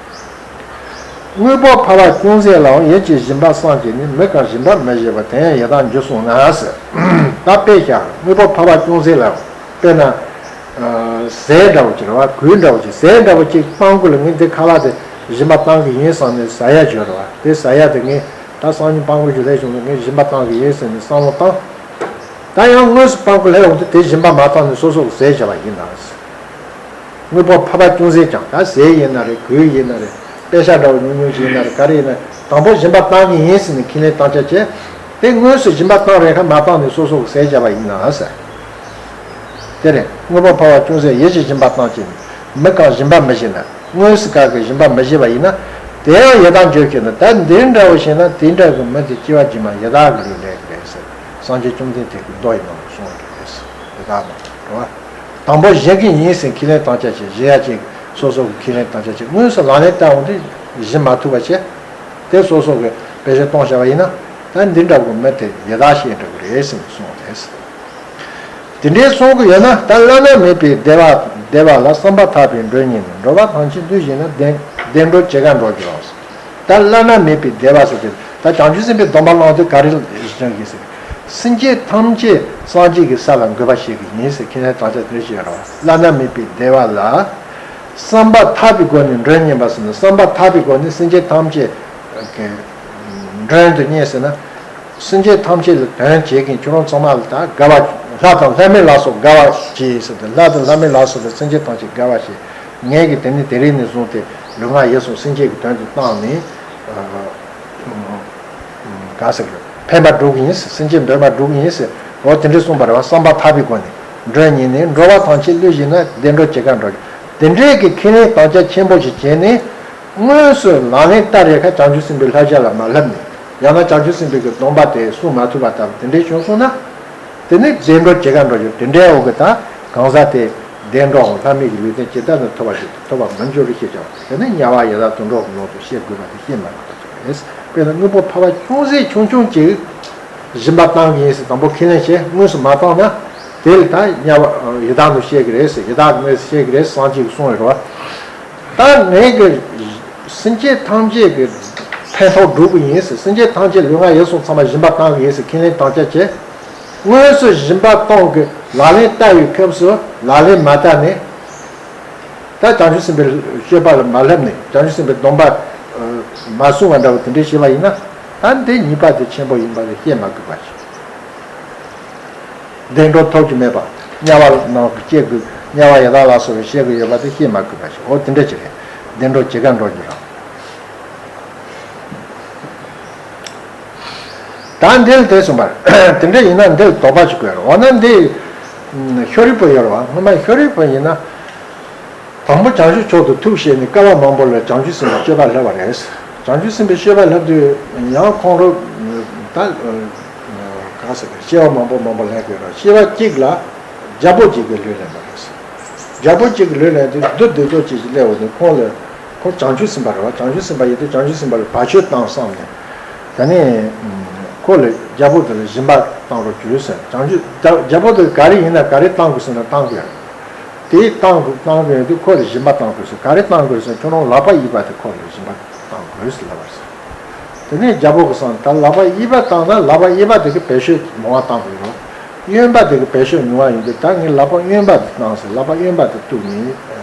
དངོས་པོ་འཕགས་པ་ཅུང་ཟད་ལའང་། ཡིད་ཀྱི་སྦྱིན་པ་བསམ་བྱས་ནས། མི་གང་སྦྱིན་པ་མི་བྱེད་པ། དེ་ཡང་ཡི་དྭགས་འགྱུར་གསུངས་ན་ཟེར། ད་དཔེ་བཞག་དངོས་པོ་འཕགས་པ་ཅུང་ཟད་ལའང་། དཔེར་ན། ཟས་འདྲ་བོ་ཅིག་རེད་བ། གོས་འདྲ་བོ་ཅིག་ཟས་འདྲ་བོ་ཅིག་སྤྲང་པོ་ལ་ངས་འདི་ཁ་ལག་དེ་སྦྱིན་པ་བཏང་གི་ཡིན་བསམ་ནས་ཟ་ཡ་བྱོས་རེད་བ། དེ་ཟ་ཡ་དེ་ངས་ད་སང་ཉིན་སྤྲང་པོ་ཞིག་སླེབས་བྱུང་ན་ངས་སྦྱིན་པ་བཏང་གི་ཡིན་ཟེར་ནས་བསམ་བློ་བཏང་། ད་ཡང་དངོས་སུ་སྤྲང་པོ་སླེབས་འོང་དུས་དེ་སྦྱིན་པ་མ་བཏང་ནས་སོ་སོ་གི་ཟས་བྱས་པ་ཡིན་ན། དངོས་པོ་འཕགས་པ་ཅུང་ཟད་ཀྱང་ད་ཟས་ཡིན་ན་རེད། གོས་ཡིན་ན་རེད། པེ་ཤ་འདྲ་བོ་ཉུང་ཉུང་ཞིག་ཡིན་ན་རེད། ག་རེ་ཡིན་ན་དང་པོ་སྦྱིན་པ་བཏང་གི་ཡིན་ཟེར་ནས་ཁས་ལེན་བཏང་ཆ་བྱས། དེ་དངོས་སུ་སྦྱིན་པ་བཏང་རན་ཁ་མ་བཏང་ནས་སོ་སོ་གི་ཟས་བྱས་པ་ཡིན་ན་ཟེར། དེ་རེད། དངོས་པོ་འཕགས་པ་ཅུང་ཟད་ཡིད་ཀྱིས་སྦྱིན་པ་བཏང་བྱས་ནས་མི་གང་སྦྱིན་པ་མི་བྱེད་ན། དངོས་སུ་གང་གིས་སྦྱིན་པ་མི་བྱེད་པ་ཡིན་ན། དེ་ཡང་ཡི་དྭགས་འགྱུར་ཞེ་ན། ད་འདི་འདྲ་བོ་བྱས་ན་དེ་འདྲ་གི་མི་དེ་སྐྱེ་བ་རྗེས་མ་ཡི་དྭགས་ཀྱི་ལུས་ལེན་གྱི་རེད་ཟེར། སངས་རྒྱས་བཅོམ་ལྡན་འདས་ཀྱིས་མདོ་ཡི་ནང་དུ་གསུངས་པ་རེད། ཡི་དྭགས་མ་རེད་བ། དང་པོ་སྦྱིན་གྱི་ཡིན་ཟེར་ཁས་ལེན་བཏང་ཆ་བྱས། སྦྱིན་ཡ་ཅིག་སོ་སོ་གི་ཁས་ལེན་བཏང་ཆ་བྱས། དངོས་སུ་ལག་ལེན་བསྟར་འོང་དུས་སྦྱིན་མ་ཐུབ་པ་བྱས། དེ་སོ་སོ་གི་བེད་སྤྱོད་གཏོང་བྱ་བ་ཡིན་ན། ད་འདི་འདྲ་བོ་མི་དེ་ཡི་དྭགས་ཤེས་འགྲོ་གི་རེད་ཟེར་ནས་གསུངས་པ་རེད། དེ་འདྲའི་གསུང་གི་ཡོད་ན། ད་བླ་ན་མེད་པའི་བདེ་བ། བདེ་བ་ལ་བསམ་པ་ཐག་པས་མགྲོན་གཉེར་ནས། འགྲོ་བ་ཐམས་ཅད་བསླུས་བྱས་ན། བདེ་བདེ་འགྲོར་ཇི་ག་འགྲོ་རྒྱུ་ལགས་སོ། ད་བླ་ན་མེད་པའི་བདེ་བ་ཟེར་དེ། ད་བྱང་ཆུབ་སེམས་དཔའི་སྡོམ་པ་བླངས་དུས་ག་རེ་སྦྱང་གི་ཟེར། སེམས་ཅན་ཐམས་ཅད་སངས་རྒྱས་ཀྱི་ས་ལ་འགོད་པ་བྱེད་ཀྱི་ཡིན་ཟེར་ཁས་ལེན་བཏང་ཆ་དེ་བྱེད་རོགས། བླ་ན་མེད་པའི་བདེ་བ་ལ་བསམ་པ་ཐག་པའི་སྒོ་ནས་མགྲོན་གཉེར་པ་ཟེར་ན། བསམ་པ་ཐག་པའི་སྒོ་ནས་སེམས་ཅན་ཐམས་ཅད་ཀྱི་མགྲོན་དུ་གཉེར་ཟེར་ན། སེམས་ཅན་ཐམས་ཅད་ལ་དོན་བྱེད་མཁན་ཁྱོད་རང་ཚང་མ་ལ་ད་དགའ་བ། ལྷ་དང་ལྷ་མིན་ལ་སོགས་དགའ་བ་བྱེད་ཟེར་ཏེ། ལྷ་དང་ལྷ་མིན་ལ་སོགས་པའི་སེམས་ཅན་ཐམས་ཅད་དགའ་བ་བྱེད། ངས་ཀྱི་དེ་ནི་དེ་རིང་ནས་བཟུང་སྟེ་ལུས་ངག་ཡིད་གསུམ་སེམས་ཅན་གྱི་དོན་དུ་བཏང་ནས། ག་ཟེར་གི། ཕན་པ་སྒྲུབ་ཀྱི་ཡིན་ཟེར། སེམས་ཅན་འདོད་པ་སྒྲུབ་ཀྱི་ཡིན་ཟེར། འོ་དེ་འདྲའི་གསུངས་པ་རེད་བ། བསམ་པ་ཐག་པའི་སྒོ་ནས་མགྲོན་གཉེར་ནས། འགྲོ་བ་ཐམས་ཅད་བསླུས་བྱས་ན། བདེ་འགྲོར་ཇི་ག་འགྲོ་རྒྱུ། དེ་འདྲའི་གི་ཁས་ལེན་བཏང་ཆ་ཆེན་པོ་ཞིག་བྱས་ནས། དངོས་སུ་ལག་ལེན་བསྟར་རེ་ཁ་བྱང་ཆུབ་སེམས་དཔའི་བསླབ་བྱ་ལ་མ་བསླབ་ནས། ཡང་ན་བྱང་ཆུབ་སེམས་དཔའི་གི་སྡོམ་པ་དེ་སྲུང་མ་ཐུབ་པ་ལྟ་བུ་དེ་འདྲའི་བྱུང་སོང་ན། དེ་ནི་བདེ་འགྲོར་ཇི་ག་འགྲོ་རྒྱུ། དེ་འདྲའི་འོག་གི་ད་གང་ཟག་དེ་བདེ་འགྲོའམ་ལྷ་མིན་གྱི་ལུས་རྟེན་ཇི་ལྟར་ནས་ཐོབ་པ་ཞིག་ཐོབ་པར་མི་འགྱུར་ཞེས་བྱ་བ་དེ་ནི་དམྱལ་བ་ཡི་དྭགས་དུད་འགྲོ་གི་ནང་དུ་སྐྱེ་དགོས་པ་དེ་ཤེས་མ་དགོས་པ་ཞིག་རེད། དཔེར་ན་དངོས་པོ་འཕགས་པ་ཅུང་ཟད་ཆུང་ཆུང་ཅིག་སྦྱིན་པ་བཏང་གི་ཡིན་ཟེར་དང་པོ་ཁས་ལེན་བྱས། དངོས་སུ་མ་བཏང་ན་དེ་ལ་ད་དམྱལ་བ་ཡི་དྭགས་ནང་སྐྱེ་གི་རེད་ཟེར། ཡི་དྭགས་ནང་སྐྱེ་གི་རེད་ཟེར། སངས་རྒྱས་ཀྱིས་གསུངས་ཡོད་རེད་བ། ད་ངས་གི་སེམས་ཅན་ཐམས་ཅད་ཀྱི་ཕན་ཐོགས་སྒྲུབ་ཀྱི་ཡིན་ཟེར། སེམས་ཅན་ཐམས་ཅད་ལུས་ངག་ཡིད་གསུམ་ཚང་མ་སྦྱིན་པ་བཏང་གི་ཡིན་ཟེར་ཁས་ལེན་བཏང་ཆ་བྱས། དངོས་སུ་སྦྱིན་པ་གཏོང་གི་ལག་ལེན་བསྟར་བའི་སྐབས་སུ་ལག་ལེན་མ་བསྟར་ནས། ད་བྱང་ཆུབ་སེམས་དཔའི་སྤྱོད་པ་ལ་མ་བསླབ་ནས། བྱང་ཆུབ་སེམས་དཔའི་སྡོམ་པ་མ་སྲུང་བ་འདྲ་བོ་དེ་འདྲའི་བྱས་པ་ཡིན་ན། ད་འདི་ཉེས་པ་དེ་ཆེན་པོ་ཡིན་པ་དེ་ཤེས་མ་དགོས་པ་ཞིག་བདེ་འགྲོ་ཐོབ་ཀྱི་མེད་པ། དམྱལ་བ་ནང་སྐྱེ་དགོས། དམྱལ་བ་ཡི་དྭགས་ལ་སོགས་པའི་སྐྱེ་དགོས་ཡོད་པ་དེ་ཤེས་མ་དགོས་པ་ཞིག་འོ་དེ་འདྲ་ཅིག་རེད། བདེ་འགྲོར་ཇི་ག་འགྲོ་རྒྱུ་རང་། ད་འདི་ལ་དེ་གསུངས་པ་རེད། དེ་འདྲ་ཡིན་ན་འདི་ལ་དོགས་པ་ཞིག་དགོས་རེད། འོ་ན་འདི་ཤཱ་རིའི་བུ་ཡོད་རེད་བ། སྔོན་མ་ཤཱ་རིའི་བུ་ཡིན་ན། དང་པོ་བྱང་ཆུབ་མཆོག་ཏུ་ཐུགས་བཞེས་ནས་སྐལ་བ་མང་པོ་ལ་བྱང་ཆུབ་སེམས་དཔའི་སྤྱོད་པ་བསླབས་པ་རེད། བྱང་ཆུབ་སེམས་དཔའི་སྤྱོད་པ་བསླབས་དུས་ཡང་ཁོང་ཁྲོ་ད་ག་ཟེར་གི། སྐྱེ་བ་མང་པོ་མང་པོ་ལེན་དགོས་ར། སྐྱེ་བ་གཅིག་ལ་རྒྱལ་པོ་གཅིག་གི་ལུས་ལེན་པ་རེད། རྒྱལ་པོ་གཅིག་གི་ལུས་ལེན་དུས་བདུད་སྡིག་ཏོ་གཅིག་གིས་སླེབས་འོང་ནས་ཁོང་ལ། ཁོང་བྱང་ཆུབ་སེམས་དཔའ་རེད་བ། བྱང་ཆུབ་སེམས་དཔའ་ཡིན་དུས་བྱང་ཆུབ་སེམས་དཔའ་ལ་བར་ཆད་བཏང་བསམ་ནས། ད་ནི་ཁོ་ལ་རྒྱལ་པོ་དེ་ལ་སྦྱིན་པ་བཏང་རོགས་གྱིས་ཟེར། བྱང་ཆུབ་རྒྱལ་པོ་དེ་ག་རེ་ཡིན་ན་ག་རེ་བཏང་དགོས་ཟེར་ན་བཏང་དགོས། དེ་བཏང་དགོས། བཏང་དགོས་ཡོད་དུས་ཁོ་ལ་སྦྱིན་པ་བཏང་དགོས་ཟེར། ག་རེ་བཏང་དགོས་ཟེར། ཁྱོད་རང་ལག་པ་གཡས་པ་དེ་ཁོ་ལ་སྦྱིན་པ་བཏང་དགོས་ཟེར་ལབ་པ་རེད། དེ་ནས་རྒྱལ་པོ་གི་བསམ། ད་ལག་པ་གཡས་པ་བཏང་ན་ལག་པ་གཡས་པ་དེ་གི་བེད་སྤྱོད་མང་བ་བཏང་དགོས་རེད། གཡོན་པ་དེ་གི་བེད་སྤྱོད་ཉུང་བ་ཡིན་དུས། ད་ངས་ལག་པ་གཡོན་པ་དེ་བཏང་ཟེར། ལག་པ་གཡོན་པ་དེ་གཏུགས་ནས་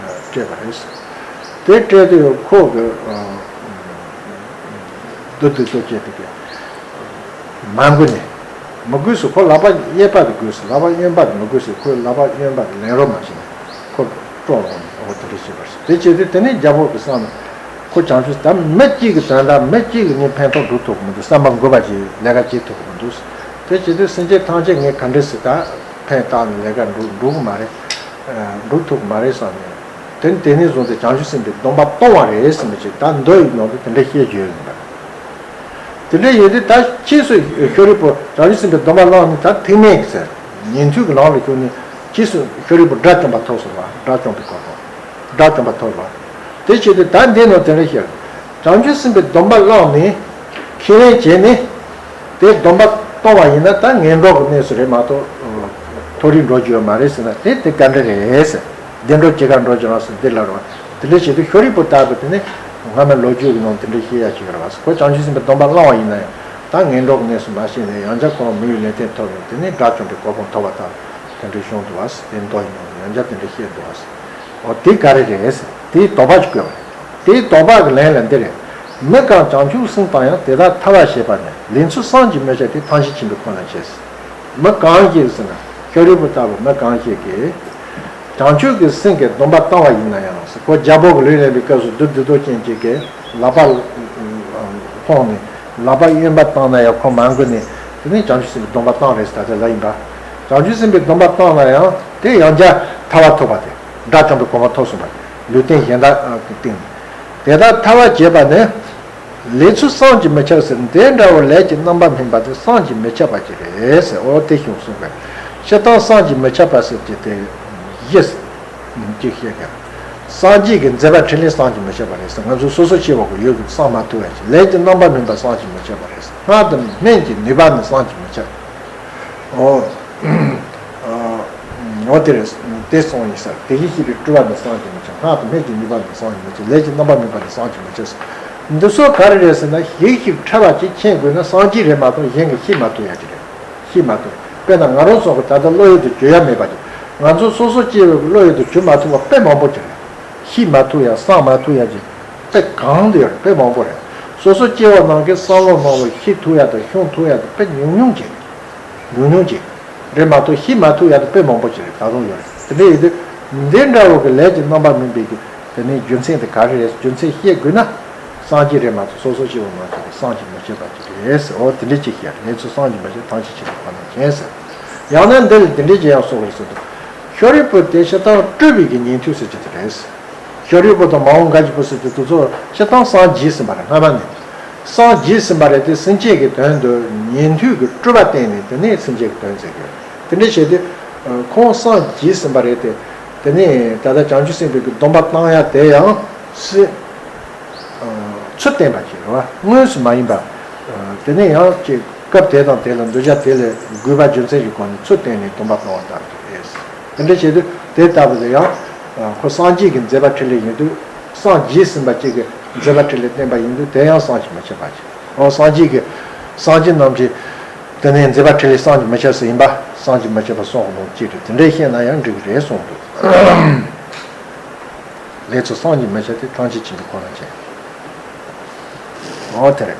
སྤྲད་པ་རེད། དེ་སྤྲད་དུས་ཁོ་གི་བདུད་སྡིག་ཏོ་སྐྱེས་དེ་གི་མ་དགོས་ནས། མི་དགོས་སུ་ཁོ་ལག་པ་གཡས་པ་དེ་དགོས་སུ། ལག་པ་གཡོན་པ་དེ་མི་དགོས་སུ། ཁོས་ལག་པ་གཡོན་པ་དེ་ལེན་རོགས་མ་བྱས་ནས་ཁོ་སྤྲོད་འོང་ནས། འོ་དེ་འདྲ་བྱས་པ་རེད། དེ་བྱས་དུས་དེ་ནས་རྒྱལ་པོ་གི་བསམ། ཁོ་བྱང་ཆུབ། ད་མི་གཅིག་གི་དོན་དག་མི་གཅིག་གི་ངས་ཕན་ཐོགས་སྒྲུབ་ཐུབ་ཀྱི་མི་འདུག་བསམ་པ་འགུལ་བ་ཞིག་ལས་ཀ་བྱེད་ཐུབ་ཀྱི་མི་འདུག་དེ་བྱེད་དུས་སེམས་ཅན་ཐམས་ཅད་ངས་ག་འདྲ་སེ་ད་ཕན་བཏགས་ནས་ལས་ཀ་འགྲུབ་འགྲུབ་ཀྱི་མ་རེད། འགྲུབ་ཐུབ་ཀྱི་མ་རེད་བསམ་ནས། དེ་དེ་ནས་བཟུང་སྟེ་བྱང་ཆུབ་སེམས་དཔའི་སྡོམ་པ་གཏོང་བ་རེད་ཟེར་ནས་ཅིག་ད་མདོ་ཡི་ནང་དུ་དེ་འདྲ་བཤད་རྒྱུ་ཡོད་ཟེར་བ། དེ་འདྲ་ཡོད་དུས་ད་ཕྱིས་སུ་ཤཱ་རིའི་བུ་བྱང་ཆུབ་སེམས་དཔའི་སྡོམ་པ་བླངས་ནས་ད་ཐེག་དམན་གྱི་ཟེར། ཉན་ཐོས་ཀྱི་ལམ་ལ་ཞུགས་ནས་ཕྱིས་སུ་ཤཱ་རིའི་བུ་དགྲ་བཅོམ་པ་ཐོབ་སོང་བ། དགྲ་བཅོམ་པའི་གོ་འཕང་། དགྲ་བཅོམ་པ་ཐོབ་པ། དེ་བྱེད་དུས་ད་འདི་ནང་དེ་འདྲ་བཤད། བྱང་ཆུབ་སེམས་དཔའི་སྡོམ་པ་བླངས་ནས་ཁས་ལེན་བྱས་ནས། དེ་སྡོམ་པ་གཏོང་བ་ཡིན་ན་ད་ངན་འགྲོ་གི་གནས་སུ་རེད་མ་གཏོགས་མཐོ་རིས་འགྲོ་རྒྱུ་ཡོད་མ་རེད་ཟེར་ན། དེ་དེ་ག་འདྲ་རེད་ཟེར། བདེ་འགྲོར་ཇི་ག་འགྲོ་རྒྱུ་ལགས་ཟེར་འདི་ལ་རོ། དེ་འདྲ་བྱེད་དུས་ཤཱ་རིའི་བུ་ལྟ་བུ་དེ་ནི་སྔ་མའི་ལོ་རྒྱུས་ཀྱི་ནང་དེ་འདྲ་བཤད་ཡ་ཅིག་རེད་བ། ཁོ་བྱང་ཆུབ་སེམས་དཔའི་སྡོམ་པ་བླངས་བ་ཡིན་ན་ཡང་ད་ངན་འགྲོ་གི་གནས་སུ་མ་སྐྱེས་ནས་ཡང་བསྐྱར་ཁོ་རང་མི་ཡི་ལུས་རྟེན་ཐོབ་ནས་དེ་ནས་དགྲ་བཅོམ་པའི་གོ་འཕང་ཐོབ་པ་དང་། འདྲ་བྱུང་འདུག་བ། དེ་མདོ་ཡིན་ནོ་ཡང་བསྐྱར་དེ་འདྲ་བཤད་འདུག་བ། འོ་དེ་ག་རེ་རེད། དེའི་དོགས་པ་ཅིག་བཀོད་པ་རེད། དེའི་དོགས་པ་གི་ལན་ལ་འདི་རེད། མི་གང་བྱང་ཆུབ་སེམས་དང་ཡང་དེ་དག་ཐར་བར་བྱེད་པ་ནི་ལེགས་ཚུལ་བསམ་གྱིས་མི་ཁྱབ་སྟེ་ཐམས་ཅད་མཁྱེན་པའི་ཁོ་ན་ཆེ། མི་གང་ཞིག་ཟེར་ན་ཤཱ་རིའི་བུ་ལྟ་བུ་མི་གང་ཞིག་གིས་བྱང་ཆུབ་ཀྱི་སེམས་ཀྱི་སྡོམ་པ་བཏང་བ་ཡིན་ན་ཡང་ཁོ་རྒྱལ་པོ་གི་ལུས་ལེན་པའི་སྐབས་སུ་བདུད་སྡིག་ཏོ་ཅན་གཅིག་གིས་ལག་པ་ལྷོང་ནས་ལག་པ་གཡོན་པ་བཏང་ན་ཡང་ཁོ་མ་འགུལ་ནས་དེ་ནས་བྱང་ཆུབ་སེམས་ཀྱི་སྡོམ་པ་བཏང་རེད་ཟེར་ད་ལྟ་ལབ་ཡིན་པ། བྱང་ཆུབ་སེམས་དཔའི་སྡོམ་པ་བཏང་ན་ཡང་དེ་ཡང་བསྐྱར་ཐར་པ་ཐོབ་པ་དེ་དགྲ་བཅོམ་པའི་གོ་འཕང་ཐོབ་སོང་བ། ལུས་རྟེན་གཞན་དག་གི་སྟེང་ནས་དེ་དག་ཐར་བར་བྱེད་པ་ནི་ལེགས་ཚུལ་བསམ་གྱིས་མི་ཁྱབ་ཟེར་འདི་འདྲ་བོ་ལས་ཀྱི་རྣམ་པར་སྨིན་པ་དེ་བསམ་གྱིས་མི་ཁྱབ་པ་ཅིག་རེད་ཟེར། འོ་དེ་བྱུང་གསུངས་པས། སྤྱིར་བཏང་བསམ་གྱིས་མི་ཁྱབ་པ་ཟེར་གྱི་དེ་བཞི་ཅིག་བཤད་ཀྱང་། སངས་རྒྱས་ཀྱི་མཛད་པ་འཕྲིན་ལས་བསམ་གྱིས་མི་ཁྱབ་པ་རེད་ཟེར། ང་ཚོ་སོ་སོ་སྐྱེ་བོ་གི་ཡོད་ཀྱི་བསམ་མ་ཐུབ་པ་ཞིག་ལས་ཀྱི་རྣམ་པར་སྨིན་པ་བསམ་གྱིས་མི་ཁྱབ་པ་རེད་ཟེར། སྔགས་དང་སྨན་གྱི་ནུས་པ་ནི་བསམ་གྱིས་མི་ཁྱབ། འོ། འོ་དེ་རེད། དེ་སོང་ཡིན་ས་རེད། དེ་བཞིན་གཤེགས་པའི་སྤྲུལ་པ་ནི་བསམ་གྱིས་མི་ཁྱབ། སྔགས་དང་སྨན་གྱི་ནུས་པ་ནི་བསམ་གྱིས་མི་ཁྱབ། ལས་ཀྱི་རྣམ་པར་སྨིན་པ་ནི་བསམ་གྱིས་མི་ཁྱབ་ཟེར། འདི་ཚོ་ག་རེ་རེད་ཟེར་ན་ཞིབ་ཞིབ་ཕྲ་བ་ཅིག་མཁྱེན་དགོས་ན་སངས་རྒྱས་རེད་མ་གཏོགས་གཞན་གྱིས་ཤེས་མ་ཐུབ་ཡ་ཅིག་རེད། ཤེས་མ་ཐུབ། དཔེར་ན་ང་རང་ཚོ་གི་ད་ལྟ་བློ་ཡུལ་དུ་གྱུར་ཡ་མེད་པ་ཅིག་ང་ཚོ་སོ་སོ་སྐྱེ་བོའི་བློ་ཡུལ་དུ་གྱུར་མ་ཐུབ་པ་དཔེ་མང་པོ་ཅིག་རེད། ཤེས་མ་ཐུབ་ཡ་བསམ་མ་ཐུབ་ཡ་ཅིག་དཔེ་གང་དུ་ཡོད་རེད། དཔེ་མང་པོ་རེད། སོ་སོ་སྐྱེ་བོ་རྣམས་ཀྱི་བསམ་བློ་ནང་ལ་ཤེས་ཐུབ་ཡ་དང་ཤོང་ཐུབ་ཡ་དང་དཔེ་ཉུང་ཉུང་ཅིག་ཉུང་ཉུང་ཅིག་རེད་མ་གཏོགས་ཤེས་མ་ཐུབ་ཡ་དེ་དཔེ་མང་པོ་ཅིག་རེད། ད་དུང་ཡོད་རེད། དེ་འདྲ་ཡིན་དུས་འདི་འདྲ་བོ་གི་ལས་ཀྱི་རྣམ་པར་སྨིན་པའི་གི་དེ་ནས་རྒྱུ་མཚན་དེ་ག་རེ་རེད། རྒྱུ་མཚན་ཤེས་དགོས་ན་སངས་རྒྱས་རེད་མ་གཏོགས་སོ་སོ་སྐྱེ་བོ་མ་ཆགས་པའི་བསམ་གྱིས་མི་ཁྱབ་པ་ཅིག་རེད་ཟེར། འོ་དེ་འདྲ་ཅིག་བཤད་རེད། ལེགས་ཚུལ་བསམ་གྱིས་མི་ཁྱབ་ཐམས་ཅད་མཁྱེན་པའི་ཁོ་ན་མཁྱེན་ཟེར། ཡང་ན་འདི་ལ་དེ་འདྲ་ཅིག་ཡང་གསུངས་རེད་ཟེར་དུས། ཤཱ་རིའི་བུ་དེ་སྤྱིར་བཏང་སྤྲུལ་པའི་གི་ཉན་ཐོས་ཟེར་གྱི་དེ་རེད། ཤཱ་རིའི་བུ་དང་མ་འོངས་འགའ་ཞིག་པོ་ཟེར་གྱི་དེ་ཚོ་སྤྱིར་བཏང་སངས་རྒྱས་ཟིན་པ་རེད། སྔ་མ་ནས་སངས་རྒྱས་ཟིན་པ་རེད་དེ། སེམས་ཅན་གྱི་དོན་དུ་ཉན་ཐོས་ཀྱི་སྤྲུལ་པ་བསྟན་ནས་དེ་ནས་སེམས་ཅན་གྱི་དོན་མཛད་ཀྱི་ཡོད། དེ་འདྲ་བྱས་ཏེ་ཁོང་སངས་རྒྱས་ཟིན་པ་རེད་དེ། དེ་ནས་ད་ལྟ་བྱང་ཆུབ་སེམས་དཔའི་གི་སྡོམ་པ་བཏང་ཡ་དེ་ཡང་སེ་ཚུལ་བསྟན་པ་ཞིག་རེད་བ། དངོས་སུ་མ་ཡིན་པ། དེ་ནས་ཡང་ཅིག་སྐབས་དེ་དང་དེ་ལ་འདོད་ཆགས་དེ་ལས་དགོས་པ་རྒྱུ་མཚན་གྱི་སྒོ་ནས་ཚུལ་བསྟན་ནས་སྡོམ་པ་བཏང་བ་ལྟར་དུ་རེད། དེ་འདྲ་བྱས་དུས་དེ་ལྟ་བུ་དེ་ཡང་ཁོ་སངས་རྒྱས་ཀྱི་མཛད་པ་འཕྲིན་ལས་ཡིན་དུས། སངས་རྒྱས་ཟིན་པ་གཅིག་གི་མཛད་པ་འཕྲིན་ལས་བསྟན་པ་ཡིན་དུས་དེ་ཡང་བསམ་གྱིས་མི་ཁྱབ་པ་ཞིག་འོ་སངས་རྒྱས་ཀྱི་སངས་རྒྱས་རྣམས་ཀྱི་དེ་ནས་མཛད་པ་འཕྲིན་ལས་བསམ་གྱིས་མི་ཁྱབ་ཟེར་ཡིན་པ། བསམ་གྱིས་མི་ཁྱབ་པ་གསུངས་ནོ་གཅིག་རེད། དེ་འདྲ་བཤད་ན་ཡང་འགྲིག་གི་རེད་གསུངས་འདུག་ལེགས་ཚུལ་བསམ་གྱིས་མི་ཁྱབ་སྟེ་ཐམས་ཅད་མཁྱེན་པའི་ཁོ་ན་མཁྱེན། འོ་དེ་རེད།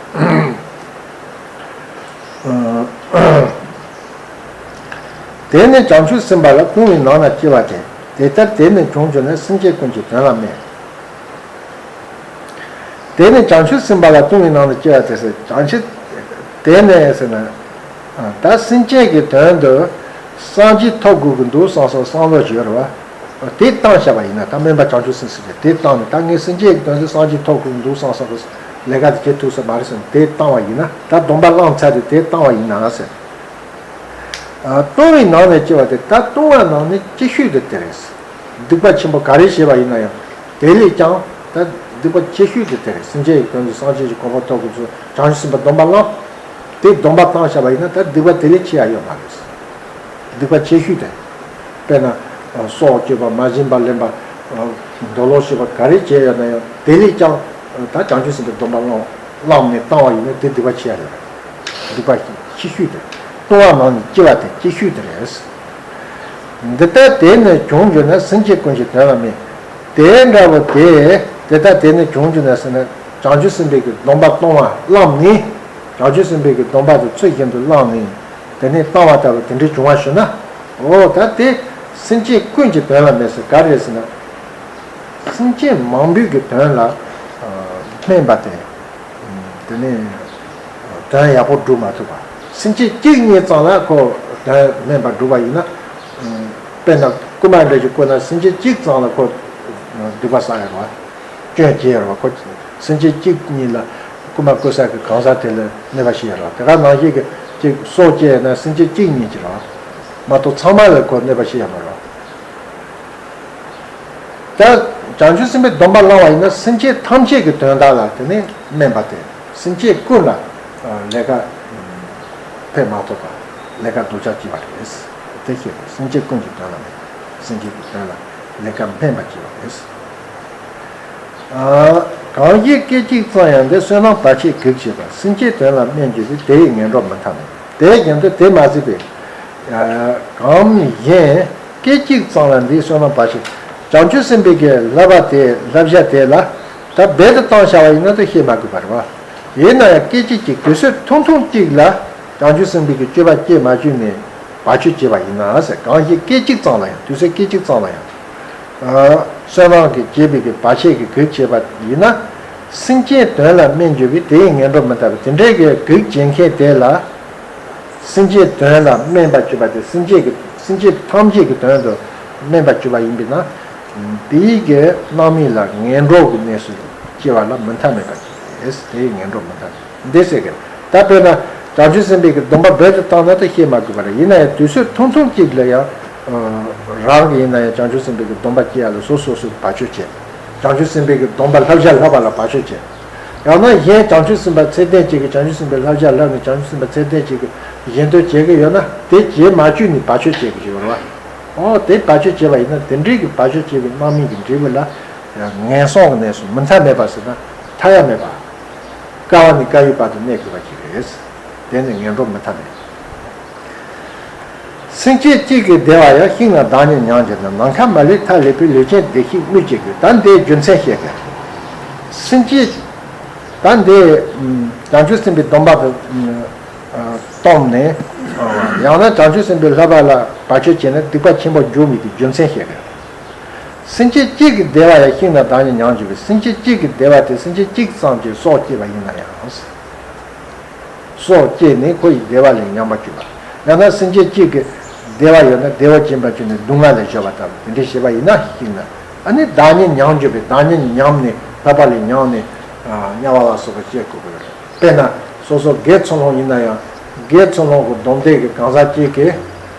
དེ་ནི་བྱང་ཆུབ་སེམས་དཔའ་ལ་ལྟུང་བའི་ནང་ན་སྐྱེ་བ་སྟེ། དེ་ལྟར་དེ་ནི་བྱུང་གྱུར་ན་སེམས་ཅན་ཀུན་གྱི་དོན་ལ་དམན། དེ་ནི་བྱང་ཆུབ་སེམས་དཔའ་ལ་ལྟུང་བའི་ནང་དུ་སྐྱེ་བ་དེ་ཟེར། བྱང་ཆུབ་དེ་ནི་ཟེར་ན། ད་སེམས་ཅན་གྱི་དོན་དུ་སངས་རྒྱས་ཐོབ་དགོས་ཀྱི་འདུག་བསམ་སོགས་བསམ་བློ་ཞིག་ཡོད་རེད་བ། དེ་བཏང་བཞག་པ་ཡིན་ན་ད་སྨན་པ་བྱང་ཆུབ་སེམས་ཟེར་གྱི་དེ་བཏང་ནས་ད་ངས་སེམས་ཅན་གྱི་དོན་དུ་སངས་རྒྱས་ཐོབ་དགོས་ཀྱི་འདུག་བསམ་སོགས་ཀྱི་ལས་ཀ་དེ་བྱེད་ཐུབ་ས་མ་རེད་ཟེར་ནས་དེ་བཏང་བ་ཡིན་ན་ད་སྡོམ་པ་བླངས་ཚར་ཏེ་དེ་བཏང་བ་ཡིན་ན་ཟེར། ལྟུང་བའི་ནང་ནས་སྐྱེ་བ་དེ་ད་ལྟུང་བ་ནང་ནས་སྐྱེ་ཤོས་དེ་དེ་རེད། སྡིག་པ་ཆེན་པོ་ག་རེ་བྱས་པ་ཡིན་ན་ཡང་དེ་ལས་ཀྱང་ད་སྡིག་པ་ཆེ་ཤོས་དེ་དེ་རེད། སེམས་ཅན་གྱི་དོན་དུ་སངས་རྒྱས་ཀྱི་གོ་འཕང་ཐོབ་དགོས་ཚུལ་བྱང་ཆུབ་སེམས་དཔའི་སྡོམ་པ་བླངས། དེ་སྡོམ་པ་བཏང་བཞག་པ་ཡིན་ན་ད་སྡིག་པ་དེ་ལས་ཆེ་ཡ་ཡོད་མ་རེད། སྡིག་པ་ཆེ་ཤོས་དེ། དཔེར་ན་སྲོག་གཅོད་པ། མ་བྱིན་པ་ལེན་པ། འདོད་ལོག་སྤྱོད་པ་ག་རེ་བྱས་ཡོད་ན་ཡང་དེ་ལས་ཀྱང་ད་བྱང་ཆུབ་སེམས་དཔའི་སྡོམ་པ་བླངས་བླངས་ནས་བཏང་བ་ཡིན་ན་དེ་སྡིག་པ་ཆེ་ཡ་ཡོད་རེད། སྡིག་པ་ཆེ་ཤོས་དེ། ལྟུང་བ་ནང་ནས་སྐྱེ་བ་དེ་ཆེ་ཤོས་དེ་རེད། འདི་ལྟར་དེ་ནི་བྱུང་གྱུར་ན་སེམས་ཅན་ཀུན་གྱི་དོན་ལ་དམན། དེ་འདྲ་བོ་དེ། དེ་ལྟར་དེ་ནི་བྱུང་གྱུར་ན་ཟེར་ན་བྱང་ཆུབ་སེམས་དཔའི་གི་སྡོམ་པ་གཏོང་བ་བླངས་ནས། བྱང་ཆུབ་སེམས་དཔའི་གི་སྡོམ་པ་དེ་ཚུལ་བཞིན་དུ་བླངས་ནས། དེ་ནས་བཏང་བ་ལྟ་བུ་དེ་འདྲའི་བྱུང་བ་ཞུ་ན། འོ་ད་དེ་སེམས་ཅན་ཀུན་གྱི་དོན་ལ་དམན་ཟེར་ག་རེ་ཟེར་ན། སེམས་ཅན་མང་པོའི་གི་དོན་ལ་ཨ་དམན་པ་དེ། དེ་ནས་དོན་ཡག་པོ་སྒྲུབ་མ་ཐུབ་པ། སེམས་ཅན་གཅིག་གཉིས་ཙམ་ལ་ཁོ་དོན་དམན་པ་སྒྲུབ་པ་ཡིན་ན། དཔེར་ན་རྐུན་མ་འདྲ་ཞིག་བརྐུས་ན་སེམས་ཅན་གཅིག་ཙམ་ལ་ཁོ་སྡིག་པ་བསགས་ཡོད་རེད་བ། སྐྱོན་བྱས་ཡོད་རེད་བ། ཁོ་སེམས་ཅན་གཅིག་གཉིས་ལ་རྐུན་མ་རྐུ་ས་གི་གང་ཟག་དེ་ལ་གནོད་པ་བྱས་ཡོད་རེད་བ། དེ་ག་ནང་བཞིན་གྱི་གཅིག་སྲོག་བཅད་ན་སེམས་ཅན་གཅིག་གཉིས་ཀྱི་རེད་བ། མ་གཏོགས་ཚང་མ་ལ་ཁོ་གནོད་པ་བྱས་ཡོད་མ་རེད་བ། ད་བྱང་ཆུབ་སེམས་དཔའི་སྡོམ་པ་བླངས་པ་ཡིན་ན་སེམས་ཅན་ཐམས་ཅད་ཀྱི་དོན་དག་ལ་དེ་ནས་དམན་པ་སྟེ། སེམས་ཅན་ཀུན་ལ་ལས་ཀ་ཕན་མ་ཐོགས་པ་ལས་ཀ་སྡུག་ཅག་བགྱིས་པ་རེད། དེ་ཤེས་དགོས། སེམས་ཅན་ཀུན་གྱི་དོན་ལ་དམན། སེམས་ཅན་གྱི་དོན་ལ་ལས་ཀ་ཕན་པ་བགྱིས་པ་རེད། གང་ཞིག་སྐད་ཅིག་ཙམ་ཡང་འདི་བསོད་ནམས་བར་ཆད་གེགས་བྱེད་པ། སེམས་ཅན་དོན་ལ་དམན་གྱུར་ཏེ། དེ་ཡི་ངན་འགྲོར་མི་མཐའ་མེད། དེ་བཞིན་དུ་དེ་མ་ཟད་པའི་ གང་གཞན་སྐད་ཅིག་ཙམ་ལ་འདིའི་བསོད་ནམས་བར་ཆད། བྱང་ཆུབ་སེམས་དཔའི་གི་བསླབ་པ་དེ་བསླབ་བྱ་དེ་ལ་ད་རྦད་དུ་བཏང་བྱ་བ་ཡིན་ན་ད་བཤད་མ་དགོས་པ་རེད་བ། ཡིན་ན་ཡང་སྐད་ཅིག་གཅིག་དུས་ཚོད་ཐུང་ཐུང་གཅིག་ལ་བྱང་ཆུབ་སེམས་དཔའི་གི་སྤྱོད་པ་སྐྱེ་མ་བཅུག་ནས་བར་ཆད་བྱེད་པ་ཡིན་ན་ཟེར། གང་ཞིག་སྐད་ཅིག་ཙམ་ལ་ཡང་དུས་ཚོད་སྐད་ཅིག་ཙམ་ལ་ཡང་བསོད་ནམས་ཀྱིས་བྱས་པའི་གི་བར་ཆད་ཀྱི་གེགས་བྱེད་པ་ཡིན་ན། སེམས་ཅན་དོན་ལ་སྨན་བཅོས་པས་དེ་ཡི་ངན་འགྲོར་མི་ལྟ་བར། དེ་འདྲའི་གི་གེགས་བྱེད་མཁན་དེ་ལ། སེམས་ཅན་དོན་ལ་སྨན་པ་བཅོས་པ་དེ་སེམས་ཅན་གྱི་སེམས་ཅན་ཐམས་ཅད་ཀྱི་དོན་དུ་སྨན་པ་བཅོས་པ་ཡིན་པས་ན། དེའི་གི་རྣམ་སྨིན་ལ་ངན་འགྲོ་གི་གནས་སུ་སྐྱེ་བ་ལ་མི་མཐའ་མེད་པར་གྱུར་ཏེ། དེའི་ངན་འགྲོ་མི་མཐའ་མེད་འདི་ཟེར་གི། ད་དཔེར་ན་བྱང་ཆུབ་སེམས་དཔའི་གི་སྡོམ་པ་རྦད་དུ་བཏང་ན་ད་བཤད་མ་དགོས་པ་རེད། ཡིན་ན་ཡང་དུས་ཚོད་ཐུང་ཐུང་གཅིག་ལ་ཡང་རང་གི་ཡིན་ན་ཡང་བྱང་ཆུབ་སེམས་དཔའི་གི་སྡོམ་པ་སྐྱེ་ཡ་ལ་སོ་སོ་སོས་བར་ཆད་བྱེད། བྱང་ཆུབ་སེམས་དཔའི་གི་སྡོམ་པ་བསླབ་བྱ་བསླབ་པ་ལ་བར་ཆད་བྱེད། ཡང་ན་གཞན་བྱང་ཆུབ་སེམས་དཔའ་ཚད་ལྡན་གཅིག་གིས་བྱང་ཆུབ་སེམས་དཔའི་བསླབ་བྱ་བསླབ་ནས་བྱང་ཆུབ་སེམས་དཔའ་ཚད་ལྡན་གཅིག་གིས་གཞན་དོན་བྱེད་ཀྱི་ཡོད་ན་དེ་བྱེད་མ་བཅུག་ནས་བར་ཆད་བྱེད་ཀྱི་ཡོད་རེད་བ། ཨོ་དེ་བར་ཆད་བྱེད་པ་ཡིན་ན་དེ་འདྲའི་གི་བར་ཆད་བྱེད་པའི་རྣམ་སྨིན་གྱི་འབྲས་བུ་ལ་ངན་སོང་གི་གནས་སུ་མི་མཐའ་མེད་པ་ཟེར་ན་མཐའ་ཡང་མེད་པ། དཀའ་བ་ནས་དཀའ་བའི་བར་དུ་གནས་དགོས་པ་ཅིག་རེད། དེ་ནི་ངན་འགྲོ་མི་མཐའ་མེད། སེམས་ཅན་གཅིག་གི་བདེ་བ་ཡང་ཤིང་ནགས་བདག་ཉིད་ཉམས་གྱུར་ནས། ནམ་མཁའ་མ་ལུས་མཐའ་ཀླས་པའི། ལུས་ཅན་བདེ་གཤེགས་སྨོས་ཅི་དགོས། ད་འདིའི་རྒྱུ་མཚན་བཤད་གི། སེམས་ཅན། ད་འདི་བྱང་ཆུབ་སེམས་དཔའི་སྡོམ་པ་དུ་བཏང་ནས། ཡང་ན་བྱང་ཆུབ་སེམས་དཔའི་བསླབ་པ་ལ་བར་ཆད་བྱས་ན་སྡིག་པ་ཆེན་པོ་འཇུག་མི་དེ་རྒྱུ་མཚན་བཤད་གི། སེམས་ཅན་གཅིག་གི་བདེ་བ་ཡང་ཤིང་ནགས་བདག་ཉིད་ཉམས་གྱུར་པས། སེམས་ཅན་གཅིག་གི་བདེ་བ་དེ་སེམས་ཅན་གཅིག་ཙམ་གྱི་སྲོག་བཅད་པ་ཡིན་ན་ཡང་། སྲོག་བཅད་ནས་ཁོ་ཡི་བདེ་བ་ལས་ཉམས་པར་གྱུར་པ། ཡང་ན་སེམས་ཅན་གཅིག་གི་བདེ་བ་ཡོད་ན་བདེ་བ་སྦྱིན་པར་གྱུར་ནས་སྡུག་བསྔལ་ལས་སྐྱོབ་པ་ལྟ་བུ་དེ་འདྲའི་བྱེད་པ་ཡིན་ན་ཤིང་ནགས། ཨ་ནི་བདག་ཉིད་ཉམས་གྱུར་པས། བདག་ཉིད་ཉམས་ནས་ལྷག་པ་ལས་ཉམས་ནས་དམྱལ་བ་ལ་སོགས་པ་སྐྱེ་དགོས་ཀྱི་རེད། དཔེར་ན་སོ་སོ་དགེ་ཚུལ་སློང་ཡིན་ན་ཡང་དགེ་ཚུལ་སློང་གི་སྡོམ་པའི་གི་གང་ཟག་གཅིག་གིས་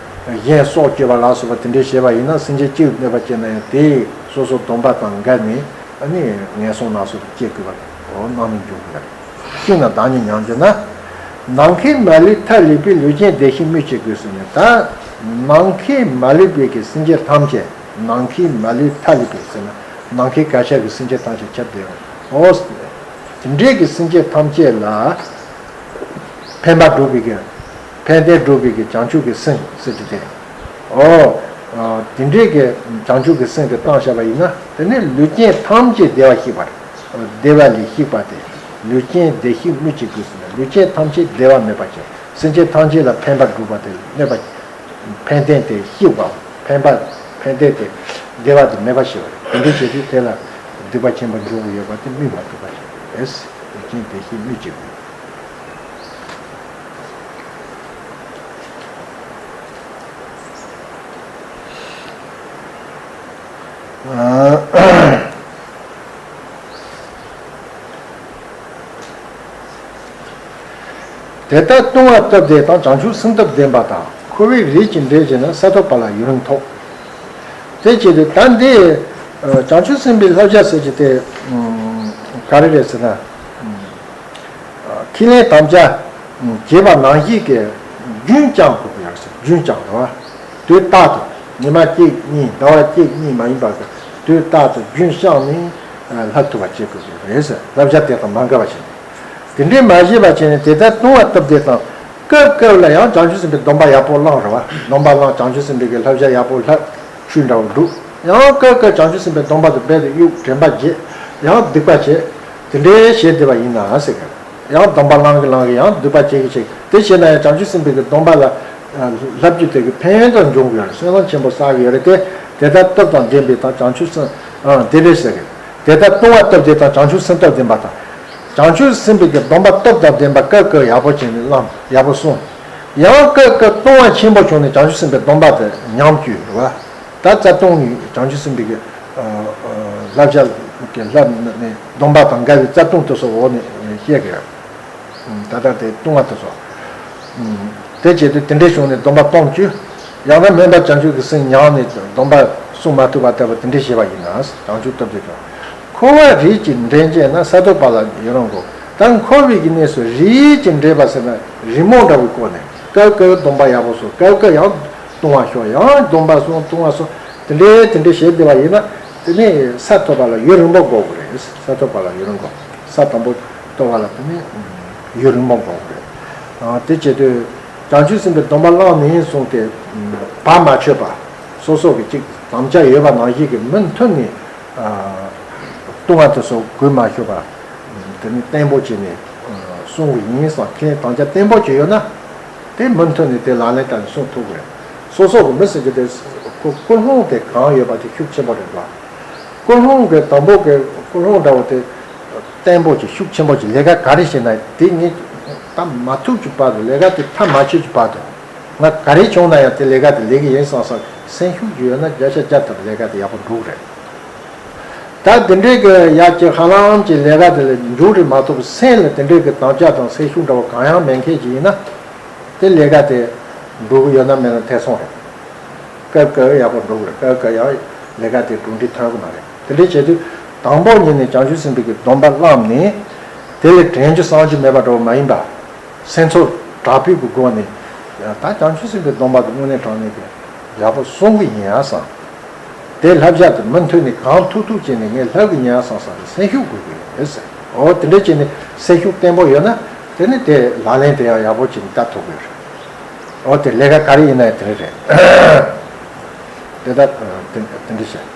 གཞན་སྲོག་གཅོད་པ་ལ་སོགས་པ་དེ་འདྲའི་བྱེད་པ་ཡིན་ན་སེམས་ཅན་གཅིག་གནོད་པ་བྱས་ན་ཡང་དེས་སོ་སོ་སྡོམ་པ་དང་འགལ་ནས་ཨ་ནི་ངན་སོང་ནགས་སུ་སྐྱེ་དགོས་པ་འོ་སྣང་མེད་འཇུག་དགོས་པ་རེད། ཤིང་ནགས་བདག་ཉིད་ཉམས་གྱུར་ནས། ནམ་མཁའི་མ་ལུས་མཐའ་ཀླས་པའི། ལུས་ཅན་བདེ་གཤེགས་སྨོས་ཅི་དགོས་ཟེར་ནས། ད་ནམ་མཁའི་མ་ལུས་པའི་གི་སེམས་ཅན་ཐམས་ཅད། ནམ་མཁའི་མ་ལུས་མཐའ་ཀླས་པའི་ཟེར་ན་ནམ་མཁའི་གར་ཆགས་ཀྱི་སེམས་ཅན་ཐམས་ཅད་ཁྱབ་བསྡད་ཡོད། འོ། དེ་འདྲའི་གི་སེམས་ཅན་ཐམས་ཅད་ལ་ཕན་པ་སྒྲུབ་པའི་གི་ཕན་བདེ་སྒྲུབ་པའི་གི་བྱང་ཆུབ་ཀྱི་སེམས་ཟེར་གྱི་དེ། ཨོ། དེ་འདྲའི་གི་བྱང་ཆུབ་ཀྱི་སེམས་དེ་བཏང་བཞག་པ་ཡིན་ན་དེ་ནི་ལུས་ཅན་ཐམས་ཅད་བདེ་བ་བཤིག་པ་རེད། བདེ་བ་ལས་བཤིག་པ་སྟེ། ལུས་ཅན་བདེ་གཤེགས་སྨོས་ཅི་དགོས་ཟེར་ན་ལུས་ཅན་ཐམས་ཅད་བདེ་བ་མེད་པ་བྱས་སེམས་ཅན་ཐམས་ཅད་ལ་ཕན་པ་སྒྲུབ་པ་དེ་གནོད་པ། ཕན་བདེ་དེ་བཤིག་པ། ཕན་པ། ཕན་བདེ་དེ་བདེ་བ་དེ་མེད་པ་བྱེད་པ་རེད། དེ་འདྲའི་བྱེད་དུས་དེ་ལ་སྡིག་པ་ཆེན་པོ་འཇུག་གི་ཡོད་པ་དེ་སྨོས་མ་ཐུབ་པ་ཞིག་རེད། ལུས་ཅན་བདེ་གཤེགས་སྨོས་ཅི་དགོས། དེ་ལྟར་ལྟུང་བ་སྟོབས་ལྡན་དང་བྱང་ཆུབ་སེམས་སྟོབས་ལྡན་པ་དང་འཁོར་བའི་རིས་ཀྱི་འདྲེ་བྱས་ན་ས་ཐོབ་པ་ལ་ཡུན་རིང་ཐོགས། དེ་བྱས་ཏེ་ད་འདི་བྱང་ཆུབ་སེམས་དཔའི་བསླབ་བྱ་ཟེར་གྱི་དེ་ག་རེ་རེད་ཟེར་ན། ཁས་ལེན་དམ་བཅའ་བྱས་པ་ནང་བཞིན་གྱི་རྒྱུན་བསྐྱང་དགོས་ཀྱི་ཡོད་ཟེར། རྒྱུན་བསྐྱང་དགོས་པ། དུས་རྟག་ཏུ་ཉི་མ་གཅིག་གཉིས་ཟླ་བ་གཅིག་གཉིས་མ་ཡིན་པར་དུས་རྟག་ཏུ་རྒྱུན་བསྐྱངས་ནས་བསླབ་ཐུབ་པ་བྱེད་དགོས་ཀྱི་རེད་ཟེར། བསླབ་བྱ་དེ་དང་མ་འགལ་བ་བྱས་ནས། དེ་འདྲའི་མ་བྱས་པ་བྱས་ནས་དེ་ལྟར་ལྟུང་བ་སྟོབས་ལྡན་དང་། སྐབས་སྐབས་ལ་ཡང་བྱང་ཆུབ་སེམས་དཔའི་སྡོམ་པ་ཡག་པོ་བླངས་རེད་བ། སྡོམ་པ་བླངས་བྱང་ཆུབ་སེམས་དཔའི་གི་བསླབ་བྱ་ཡག་པོ་བསླབ། ཆོས་འདྲ་བོ་སྒྲུབ། ཡང་སྐབས་སྐབས་བྱང་ཆུབ་སེམས་དཔའི་སྡོམ་པ་དེ་རྦད་དེ་གཡུག་དྲན་པ་བརྗེད། ཡང་སྡིག་པ་བྱེད། དེ་འདྲའི་བྱེད་བསྡད་པ་ཡིན་ན་ཟེར་གི། ཡང་སྡོམ་པ་བླང་གི་བླང་གི་ཡང་སྡིག་པ་བྱེད་གི་བྱེད་གི། དེ་བྱས་ན་ཡང་བྱང་ཆུབ་སེམས་དཔའི་གི་སྡོམ་པ་ལ་བསླབ་རྒྱུ་དེ་གི་ཕན་ཡོན་དུ་འབྱུང་གི་ཡོད་རེད། བསོད་ནམས་ཆེན་པོ་བསགས་གི་ཡོད་རེད་དེ། དེ་ལྟར་སྟོབས་དང་ལྡན་པའི་དང་བྱང་ཆུབ་སེམས་ལྡན་པའི་ཟེར་གི། དེ་ལྟར་ལྟུང་བ་སྟོབས་ལྡན་དང་བྱང་ཆུབ་སེམས་སྟོབས་ལྡན་པ་དང་། བྱང་ཆུབ་སེམས་དཔའི་གི་སྡོམ་པ་སྟོབས་དང་ལྡན་པ་སྐབས་སྐབས་ཡག་པོ་བྱས་ནས་བླངས་ཡག་པོ་སྲུང་། ཡང་སྐབས་སྐབས་ལྟུང་བ་ཆེན་པོ་བྱུང་ནས་བྱང་ཆུབ་སེམས་དཔའི་སྡོམ་པ་དེ་ཉམས་གྱུར་རེད་བ། ད་རྩ་ལྟུང་ནི་བྱང་ཆུབ་སེམས་དཔའི་གི་བསླབ་བྱ་གི་བསླབ་ནས་སྡོམ་པ་དང་འགལ་བའི་རྩ་ལྟུང་དེ་ཚོ་འོག་ནས་བཤད་གི་ཡོད། ད་ལྟ་དེ་ལྟུང་བ་དེ་ཚོ། དེ་བྱས་ཏེ་དེ་འདྲའི་བྱུང་ནས་སྡོམ་པ་སྟོང་བཅུག། ཡང་ན་དམན་པ་བྱང་ཆུབ་ཀྱི་སེམས་ཉམས་ནས་སྡོམ་པ་སྲུང་མ་ཐུབ་པ་ལྟ་བུ་དེ་འདྲའི་བྱེད་པ་ཡིན་ན་བྱང་ཆུབ་སྟོབས་ལྡན་དང་། འཁོར་བའི་རིས་ཀྱི་འདྲེ་བྱས་ན་ས་ཐོབ་པ་ལ་ཡུན་རིང་དགོས། ད་འཁོར་བའི་གི་གནས་སུ་རིས་ཀྱི་འདྲེ་བ་ཟེར་ན་རི་མོ་འདྲ་བོའི་སྐོར་ནས་སྐབས་སྐབས་སྡོམ་པ་ཡག་པོ་སྲུང་། སྐབས་སྐབས་ཡང་ལྟུང་བ་ཤོར། ཡང་སྡོམ་པ་སྲུང་ལྟུང་བ་སྲུང་། དེ་འདྲའི་དེ་འདྲའི་བྱེད་བསྡད་པ་ཡིན་ན་དེ་ནས་ས་ཐོབ་པ་ལ་ཡུན་རིང་པོ་འགོར་གི་རེད། ས་ཐོབ་པ་ལ་ཡུན་རིང་པོ། ས་དང་པོ་ཐོབ་པ་ལ་དེ་ནས་ཡུན་རིང་པོ་འགོར་གི་རེད། དེ་བྱེད་དུས་ བྱང་ཆུབ་སེམས་དཔའི་སྡོམ་པ་བླངས་ནས་གསུངས་ཏེ། བར་མ་ཆོད་པ། སོ་སོ་གི་ཅིག་དམ་བཅའ་ཡོད་པ་ནང་བཞིན་གྱི་མུ་མཐུད་ནས་ལྟུང་བ་དེ་ཚོ་འགོས་མ་ཤོར་བ། དེ་ནི་བརྟན་པོ་བྱས་ནས་སྲུང་བ་ཡིན་བསམ། ཁས་ལེན་དམ་བཅའ་བརྟན་པོ་བྱས་ཡོད་ན། དེ་མུ་མཐུད་ནས་དེ་ལག་ལེན་བསྟར་ནས་སྲུང་ཐུབ་ཀྱི་རེད། སོ་སོ་གི་མི་ཟེར་རྒྱུ་དེ་ཀུན་སློང་དེ་གང་ཡོད་པ་དེ་ཤུགས་ཆེན་པོ་རེད་པ། ཀུན་སློང་གི་དང་པོ་གི་ཀུན་སློང་འདྲ་བོ་དེ་བརྟན་པོ་ཅིག་ཤུགས་ཆེན་པོ་ཅིག་ལས་ཀ་ག་རེ་བྱེད་ན་དེ་ངས་ད་མ་ཐུབ་ཀྱི་བར་དུ། ལས་ཀ་དེ་མཐའ་མ་ཆོད་ཀྱི་བར་དུ། ང་ག་རེ་བྱུང་ན་ཡང་དེ་ལས་ཀ་དེ་ལས་ཀྱི་ཡིན་བསམ་བསམ་སེམས་ཤུགས་ཅིག་ཡོད་ན་བརྒྱ་ཆ་བརྒྱ་ཐམ་པ་ལས་ཀ་དེ་ཡག་པོ་འགྲོ་གི་རེད། ད་དེ་འདྲའི་གི་ཡག་ཅིག་ཧ་ལམ་གྱི་ལས་ཀ་དེ་ལ་འཇུག་རེ་མ་ཐུབ། སེམས་ལ་དེ་འདྲའི་གི་དམ་བཅའ་དང་སེམས་ཤུགས་འདྲ་བོ་གང་ཡང་མེད་མཁན་ཅིག་ཡིན་ན། དེ་ལས་ཀ་དེ་འགྲོ་གི་ཡོད་ན་མེད་ན་ཐེ་ཚོམ་རེད། སྐབས་སྐབས་ཡག་པོ་འགྲོ་གི་རེད། སྐབས་སྐབས་ཡང་ལས་ཀ་དེ་གྲུབ་འབྲས་ཐོན་གི་མ་རེད། དེ་འདྲའི་བྱེད་དུས་དང་པོ་ཉིད་ནས་བྱང་ཆུབ་སེམས་དཔའི་གི་སྡོམ་པ་བླངས་ནས། དེ་ལས་དྲན་རྒྱུ་བསམ་རྒྱུ་མེད་པ་འདྲ་བོ་མ་ཡིན་པ། སེམས་ཚོར་དྲག་པོའི་གི་སྒོ་ནས་ད་བྱང་ཆུབ་སེམས་དཔའི་སྡོམ་པ་དེ་དངོས་གནས་དྲང་གནས་ཀྱི་ཡག་པོ་སྲུང་གི་ཡིན་ཡ་བསམ། དེ་བསླབ་བྱ་དེ་མུ་མཐུད་ནས་གང་ཐུབ་ཐུབ་བྱས་ནས་ངས་བསླབ་གི་ཡིན་ཡ་བསམ་བསམ་ནས་སེམས་ཤུགས་དགོས་ཀྱི་ཡོད་ཟེར། འོ་དེ་འདྲ་བྱས་ནས་སེམས་ཤུགས་བརྟན་པོ་ཡོད་ན། དེ་ནི་དེ་ལག་ལེན་དེ་ཡང་ཡག་པོ་བྱས་ནས་བསྟར་ཐུབ་ཀྱི་ཡོད་རེད། འོ་དེ་ལས་ཀ་ག་རེ་ཡིན་ན་ཡང་དེ་རེད། དེ་ལྟར་དེ་འདྲ་བྱས།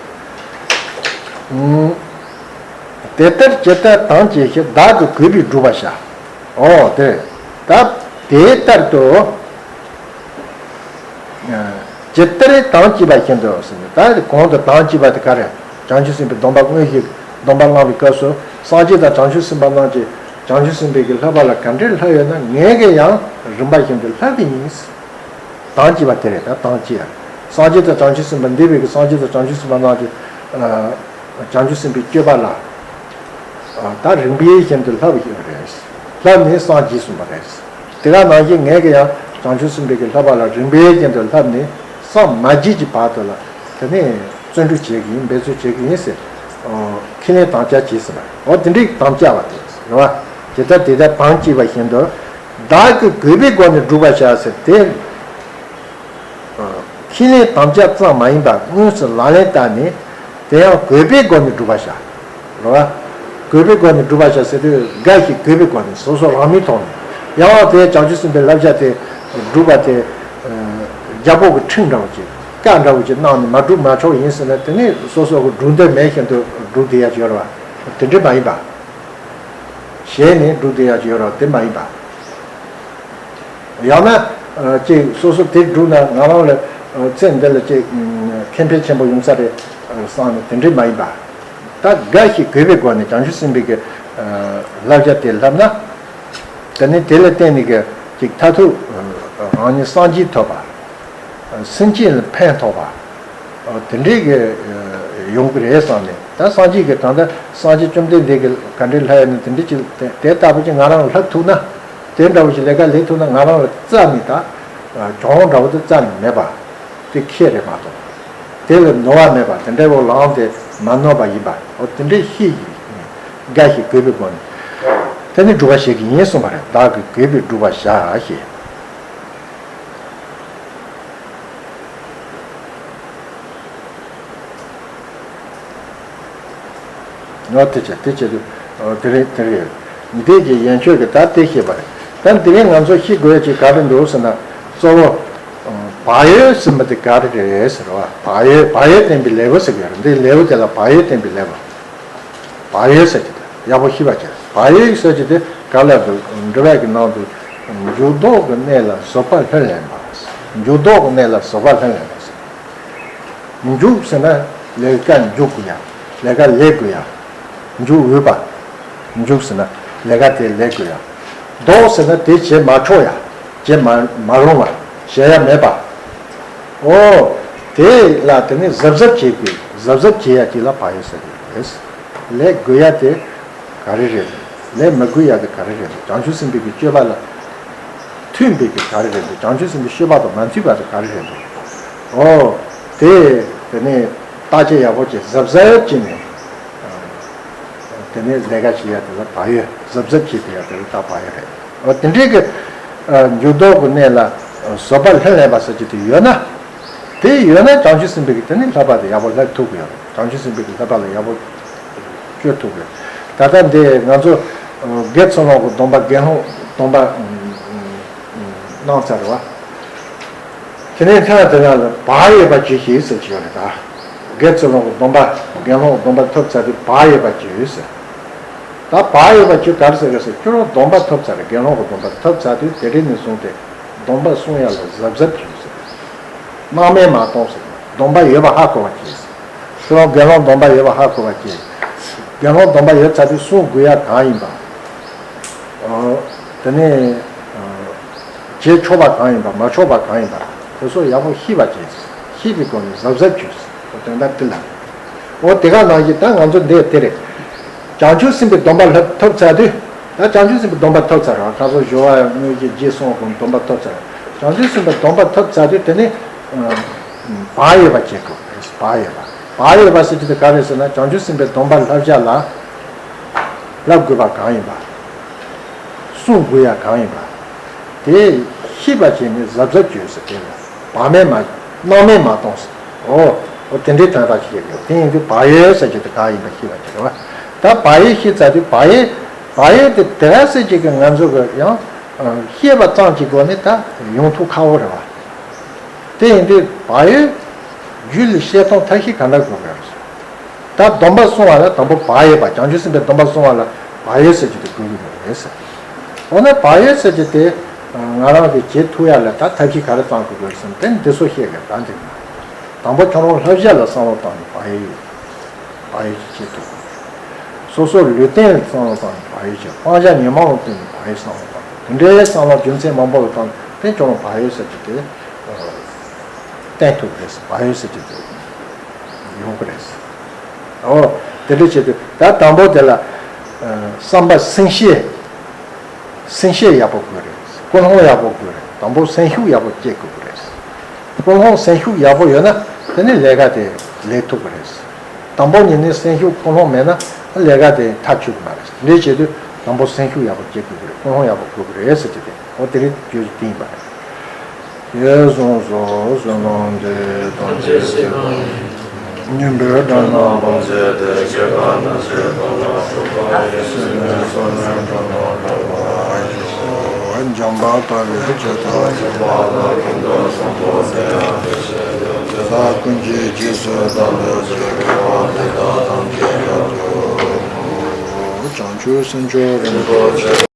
དེ་ལྟར་ཇི་ལྟར་དམ་བཅས་བཞིན། བདག་གིས་གུས་པས་བསྒྲུབ་པར་བྱ། འོ་དེ་ད་དེ་ལྟར་དུ། ཇི་ལྟར་དམ་བཅས་པ་བཞིན་དུ་ཟེར་ནས། ད་གོང་དུ་དམ་བཅས་པ་དེ་ག་རེ། བྱང་ཆུབ་སེམས་དཔའི་སྡོམ་པ་དངོས་གཞི། སྡོམ་པ་བླངས་པའི་སྐབས་སུ་སངས་རྒྱས་དང་བྱང་ཆུབ་སེམས་དཔའ་རྣམས་ཀྱིས་བྱང་ཆུབ་སེམས་དཔའི་གི་བསླབ་པ་ལ་ག་འདྲའི་བསླབས་ཡོད་ན། ངས་གི་ཡང་རིམ་པ་བཞིན་དུ་བསླབ་གི་ཡིན། དམ་བཅས་པ་དེ་རེད། ད་དམ་བཅས་ཡ། སངས་རྒྱས་དང་བྱང་ཆུབ་སེམས་དཔའ། འདས་པའི་གི་སངས་རྒྱས་དང་བྱང་ཆུབ་སེམས་དཔའ་རྣམས་ཀྱིས་བྱང་ཆུབ་སེམས་དཔའི་སྤྱོད་པ་ལ། ད་རིམ་པས་བཞིན་དུ་བསླབས་ཡོད་རེད། བསླབས་ནས་སངས་རྒྱས་གསུངས་པ་རེད། དེ་ག་ནང་བཞིན་ངས་གི་ཡང་བྱང་ཆུབ་སེམས་དཔའི་གི་བསླབ་པ་ལ་རིམ་པས་བཞིན་དུ་བསླབས་ནས་སངས་མ་རྒྱས་ཀྱི་བར་དུ་ལ། དེ་ནས་བརྩོན་འགྲུས་བྱེད་ཀྱི་ཡིན། འབད་རྩོལ་བྱེད་ཀྱི་ཡིན་ཟེར། ཁས་ལེན་དམ་བཅའ་བྱས་ཟིན་པ་རེད། འོ་དེ་འདྲའི་དམ་བཅའ་བ་དེ་རེད་བ། ཇི་ལྟར་དེ་ལྟར་དམ་བཅས་པ་བཞིན་དུ། བདག་གིས་གུས་པའི་སྒོ་ནས་བསྒྲུབ་པར་བྱ་ཟེར་ཏེ། ཁས་ལེན་དམ་བཅའ་ཙམ་མ་ཡིན་པར་དངོས་སུ་ལག་ལེན་བསྟར་ནས། དེ་ཡང་གུས་པའི་སྒོ་ནས་བསྒྲུབ་པར་བྱ། རེད་བ། གུས་པའི་སྒོ་ནས་བསྒྲུབ་པར་བྱ་ཟེར་དུས། དགའ་ཞིང་གུས་པའི་སྒོ་ནས། སོ་སོ་རང་མོས་ཐོག་ནས། ཡང་དེ་བྱང་ཆུབ་སེམས་དཔའི་བསླབ་བྱ་དེ་སྒྲུབ་པ་དེ། རྒྱལ་པོ་གི་ཁྲིམས་འདྲ་བོ་ཅིག་བཀའ་འདྲ་བོ་ཅིག་གནང་ནས་མ་བསྒྲུབས་མ་ཆོག་ཡིན་ཟེར་ན། དེ་ནི་སོ་སོ་གི་སྒྲུབ་འདོད་མེད་བཞིན་དུ་སྒྲུབ་བསྡད་ཡ་ཅིག་ཡོད་རེད་བ། དེ་འདྲ་མ་ཡིན་པ། ཞེད་ནས་སྒྲུབ་བསྡད་ཡ་ཅིག་ཡོད་རེད་བ། དེ་མ་ཡིན་པ། ཡང་ན། ཨ། ཅིག་སོ་སོ་དེ་བསྒྲུབས་ན་ང་རང་ལ། ཨ། ཚེ་འདི་ལ་ཅིག་ཨ། ཁེ་ཕན་ཆེན་པོ་ཡོང་ས་རེད། ཨ། བསམ་ནས། དེ་འདྲ་མ་ཡིན་པ། ད་དགའ་ཞིང་གུས་པའི་སྒོ་ནས་བྱང་ཆུབ་སེམས་དཔའི་གི། ཨ། བསླབ་བྱ་དེ་བསླབས་ན། དེ་ནི་དེ་ལ་བརྟེན་ནས་གི་ཅིག་མཐར་ཐུག་ཨ། རང་ཉིད་སངས་རྒྱས་ཐོབ་པ། སེམས་ཅན་ལ་ཕན་ཐོགས་པ། དེ་འདྲའི་གི་ཡོང་གི་རེད་བསམ་ནས། ད་སངས་རྒྱས་ཀྱི། གང་ལྟར་སངས་རྒྱས་བཅོམ་ལྡན་འདས་ཀྱིས་ག་འདྲའི་བསླབས་ཡོད་ན། དེ་འདྲ་ཅིག་དེ་ལྟ་བུ་ཅིག་ང་རང་ལ་བསླབ་ཐུབ་ན། དེ་འདྲ་བོ་ཞིག་ལས་ཀ་ལས་ཐུབ་ན། ང་རང་ལ་རྩ་ནས། ད་གྱོང་འདྲ་བོ་དེ་རྩ་ནས་མེད་པ། དེ་ཁེ་རེད་མ་གཏོགས། དེ་ལ་ནོར་བ་མེད་པ། དེ་འདྲའི་འོག་ལངས་ཏེ་མ་ནོར་བ་ཡིན་པ། འོ་དེ་འདྲའི་ཤེས་ཀྱི། དགའ་ཞིང་གུས་པའི་སྒོ་ནས། དེ་ནི་སྒྲུབ་པར་བྱེད་ཀྱི་ཡིན་གསུངས་པ་རེད། བདག་གིས་གུས་པས་བསྒྲུབ་པར་བྱ་ཞེས། ཨོ་དེ་བྱས། དེ་བྱས་དུས། ཨོ་དེ་རེད། དེ་རེད། འདི་གི་ཡན་ཆོད་ཀྱི་ད་དེ་ཤེས་པ་རེད། ད་འདི་རིང་ང་ཚོ་ཤེས་དགོས་ཡ་ཅིག་ག་རེ་འདུག་ཟེར་ན། གཙོ་བོ། བག་ཡོད་ཟེར་མི་དེ་ག་རེ་རེད་ཟེར་བ། བག་ཡོད། བག་ཡོད་བསྟན་པའི་ལེའུ་ཟེར་གྱི་ཡོད་རེད། འདི་ལེའུ་དེ་ལ་བག་ཡོད་བསྟན་པའི་ལེའུ། བག་ཡོད་ཟེར་གྱི་དེ་ཡག་པོ་ཤེས་པ་བྱས། བག་ཡོད་ཟེར་གྱི་དེ་ག་ལ་འདུག་འགྲེལ་པ་གི་ནང་དུ། འཇུག་ལྡོག་གི་གནས་ལ་བཟོད་པ་ལྷུར་ལེན་པ། འཇུག་ལྡོག་གི་གནས་ལ་བཟོད་པ་ལྷུར་ལེན་པ་ཟེར། འཇུག་ཟེར་ན་ལས་ཀ་འཇུག་དགོས་ཡ། ལས་ཀ་ལས་དགོས་ཡ། འཇུག་འོས་པ། འཇུག་ཟེར་ན་ལས་ཀ་དེ་ལས་དགོས་ཡ། ལྡོག་ཟེར་ན་དེ་བྱེད་མ་ཆོག་ཡ། བྱེད་མ་མ་རུང་བ། བྱེད་ཡ་མེད་པ། ཨོ། དེ་ལ་དེ་ནི་གཟབ་གཟབ་བྱེད་དགོས། གཟབ་གཟབ་བྱེད་ཡ་ཅིག་ལ་བག་ཡོད་ཟེར་གྱི་རེད། ལས་དགོས་ཡ་དེ་ག་རེ་རེད། ལས་མི་དགོས་ཡ་དེ་ག་རེ་རེད། བྱང་ཆུབ་སེམས་དཔའི་གི་སྤྱོད་པ་ལ་མཐུན་པའི་གི་ག་རེ་རེད་འདུག་བྱང་ཆུབ་སེམས་དཔའི་སྤྱོད་པ་དང་མ་མཐུན་པ་དེ་ག་རེ་རེད་འདུག་ཨོ། དེ་དེ་ནས་བརྟག་དཔྱད་ཡག་པོ་བྱས། གཟབ་གཟབ་བྱས་ནས། དེ་ནས་ལས་ཀ་བྱེད་ཡ་དེ་ལ་བག་ཡོད། གཟབ་གཟབ་བྱེད་དེ་ཡ་དེ་ལ་ད་བག་ཡོད་རེད། ཨོ་དེ་འདྲའི་གི། འཇུག་ལྡོག་གི་གནས་ལ་བཟོད་པ་ལྷུར་ལེན་པ་ཟེར་གྱི་དེ་ཡོད་ན། དེ་ཡོད་ན་བྱང་ཆུབ་སེམས་དཔའི་གི་དེ་ནི་བསླབ་པ་དེ་ཡག་པོ་བསླབ་ཐུབ་ཀྱི་ཡོད་རེད། བྱང་ཆུབ་སེམས་དཔའི་གི་བསླབ་པ་ལ་ཡག་པོ་སྤྱོད་ཐུབ་ཀྱི་ཡོད། ད་ལྟ་འདི་ང་ཚོ་དགེ་ཚུལ་སློང་གི་སྡོམ་པ། དགེ་སློང་སྡོམ་པ། གནང་ཚར་བ། དེ་ནས་ཐ་དེ་ན་ལ་བག་ཡོད་པ་ཅིག་ཞིག་ཟེར་གྱི་ཡོད་རེད་ད། དགེ་ཚུལ་སློང་གི་སྡོམ་པ། དགེ་སློང་གི་སྡོམ་པ་ཐོབ་ཚར་དུས་བག་ཡོད་པ་ཅིག་ཟེར། ད་བག་ཡོད་པ་ཅིག་ག་རེ་ཟེར་གི་ཟེར། ཁྱོད་རང་སྡོམ་པ་ཐོབ་ཚར་རེད། དགེ་སློང་གི་སྡོམ་པ་ཐོབ་ཚར་དུས་དེ་རིང་ནས་བཟུང་སྟེ་སྡོམ་པ་སྲུང་ཡ་ལ་གཟབ་གཟབ་བྱོས་ཟེར། སྣང་མེད་མ་གཏོང་ཟེར། སྡོམ་པ་ཡོད་པ་ཧ་གོ་བ་བྱས་ཟེར། ཁྱོད་རང་དགེ་སློང་སྡོམ་པ་ཡོད་པ་ཧ་གོ་བ་བྱས། དགེ་སློང་སྡོམ་པ་ཡོད་ཚར་དུས་སྲུང་དགོས་ཡ་གང་ཡིན་པ། ཨོ། དེ་ནས་ཨོ། བྱེད་ཆོག་པ་གང་ཡིན་པ་མ་ཆོག་པ་གང་ཡིན་པ་དེ་ཚོ་ཡག་པོ་ཤེས་པ་བྱས། ཤེས་པའི་སྒོ་ནས་གཟབ་གཟབ་བྱོས། ཨོ་དོན་དག་འདི་ལ། ཨོ་དེ་ག་ནང་བཞིན་ད་ང་ཚོ་འདི་དེ་རེད། བྱང་ཆུབ་སེམས་དཔའི་སྡོམ་པ་ལྷབ་ཐོབ་ཚར་དུས། ད་བྱང་ཆུབ་སེམས་དཔའི་སྡོམ་པ་ཐོབ་ཚར་བ་ཁ་སོ་ཞོ་བ་དངོས་གཞི་རྗེས་སོང་གི་སྡོམ་པ་ཐོབ་ཚར། བྱང་ཆུབ་སེམས་དཔའི་སྡོམ་པ་ཐོབ་ཚར་དུས་དེ་ནི་ཨ། བག་ཡོད་པ་བྱེད་དགོས། བག་ཡོད་པ། བག་ཡོད་པ་ཟེར་གྱི་དེ་ག་རེ་ཟེར་ན་བྱང་ཆུབ་སེམས་དཔའི་སྡོམ་པ་ལྷབ་བྱ་ལ། ལྷབ་དགོས་པ་གང་ཡིན་པ། སྲུང་དགོས་ཡ་གང་ཡིན་པ། དེ་ཤེས་པ་བྱས་ནས་གཟབ་གཟབ་བྱོས་ཟེར་དེ་ལ། བག་མེད་མ། སྣང་མེད་མ་གཏོང་ཟེར། ཨོ། ཨོ་དེ་འདྲའི་དོན་དག་ཅིག་ཡོད་དགོས། དེ་ཡིན་དུས་བག་ཡོད་ཟེར་གྱི་དེ་གང་ཡིན་པ་ཤེས་པ་བྱེད་དགོས། ད་བག་ཡོད་ཤེས་ཚར་དུས་བག་ཡོད། བག་ཡོད་དེ་དེ་ག་ཟེར་གྱི་གི་ང་ཚོ་གི་ཡང་ཤེས་པ་ཙམ་གྱི་སྒོ་ནས་ད་ཡོང་ཐུབ་ཁག་པོ་རེད་བ། དེ་ཡིན་དུས་བག་ཡོད་རྒྱུད་ལ་སྐྱེ་སྟངས་ཐབས་ཤེས་ག་འདྲ་དགོས་ཀྱི་རེད། ད་སྡོམ་པ་སྲུང་བ་ལ་དང་པོ་བག་ཡོད་པ། བྱང་ཆུབ་སེམས་དཔའི་སྡོམ་པ་སྲུང་བ་ལ་བག་ཡོད་ཟེར་གྱི་དེ་དགོས་ཀྱི་ཡོད་རེད་ཟེར། འོ་ན་བག་ཡོད་ཟེར་གྱི་དེ་ང་རང་གི་བྱེད་ཐུབ་ཡ་ལ་ད་ཐབས་ཤེས་ག་རེ་བཏང་དགོས་ཀྱི་རེད་ཟེར་ན་དེ་འདི་ཚོ་བཤད་དགོས་ད་འདི་ན། དང་པོ་ཁྱོད་རང་ལྷབ་བྱ་ལ་བསམ་བློ་བཏང་ནས་བག་ཡོད་ཡོད། བག་ཡོད་ཅིག་བྱེད་ཐུབ་དགོས། སོ་སོ་ལུས་རྟེན་ལ་བསམ་བློ་བཏང་ནས་བག་ཡོད་བྱེད། སྤང་བྱ་ཉོན་མོངས་ལ་བརྟེན་ནས་བག་ཡོད་བསམ་བློ་བཏང་། དེ་འདྲའི་བསམ་བློ་རྒྱུ་མཚན་མང་པོ་ལ་བཏང་ནས་དེ་ཁྱོད་རང་བག་ཡོད་ཟེར་གྱི་དེ་བསྟན་ཐུབ་རེད། བག་ཡོད་ཟེར་གྱི་དེ་ཡོང་གི་རེད། ཨོ། དེ་འདྲ་བྱེད་དུས་ད་དང་པོ་དེ་ལ་བསམ་པ་སེམས་ཤེས། སེམས་ཤེས་ཡག་པོ་དགོས་རེད། ཀུན་སློང་ཡག་པོ་དགོས་རེད། དང་པོ་སེམས་ཤུགས་ཡག་པོ་སྐྱེ་དགོས་ཀྱི་རེད། ཀུན་སློང་སེམས་ཤུགས་ཡག་པོ་ཡོད་ན་དེ་ནི་ལས་ཀ་དེ་ལས་ཐུབ་ཀྱི་རེད། དང་པོ་ཉིད་ནས་སེམས་ཤུགས་ཀུན་སློང་མེད་ན་ལས་ཀ་དེ་མཐའ་ཆོད་ཀྱི་མ་རེད། འདི་བྱེད་དུས་དང་པོ་སེམས་ཤུགས་ཡག་པོ་སྐྱེ་དགོས་ཀྱི་རེད། ཀུན་སློང་ཡག་པོ་དགོས་ཀྱི་རེད་ཟེར་གྱི་དེ་འོ་དེ་རིང་བརྗོད་རྒྱུ་དེ་ཡིན་པ་རེད། ཞེས་གསུངས་སོ། བསོད་ནམས་འདི་ཡིས་ཐམས་ཅད་གཟིགས་པ་ཡིས། སྙིང་པོའི་དགྲ་རྣམས་ཕམ་བྱས་ཏེ། སྐྱེ་རྒ་ན་འཆིའི་གཏུམ་ལས་ཐར་པ་ཡི། སྲིད་པའི་མཚོ་ལས་འགྲོ་རྣམས་སྒྲོལ་བར་ཤོག། འཇམ་དཔལ་དཔའ་བོས་ཇི་ལྟར་བསྐུལ། དེ་དག་ཀུན་གྱི་རྗེས་སུ་བདག་སློབ་ཅིང་། བྱང་ཆུབ་སེམས་མཆོག་རིན་པོ་ཆེ།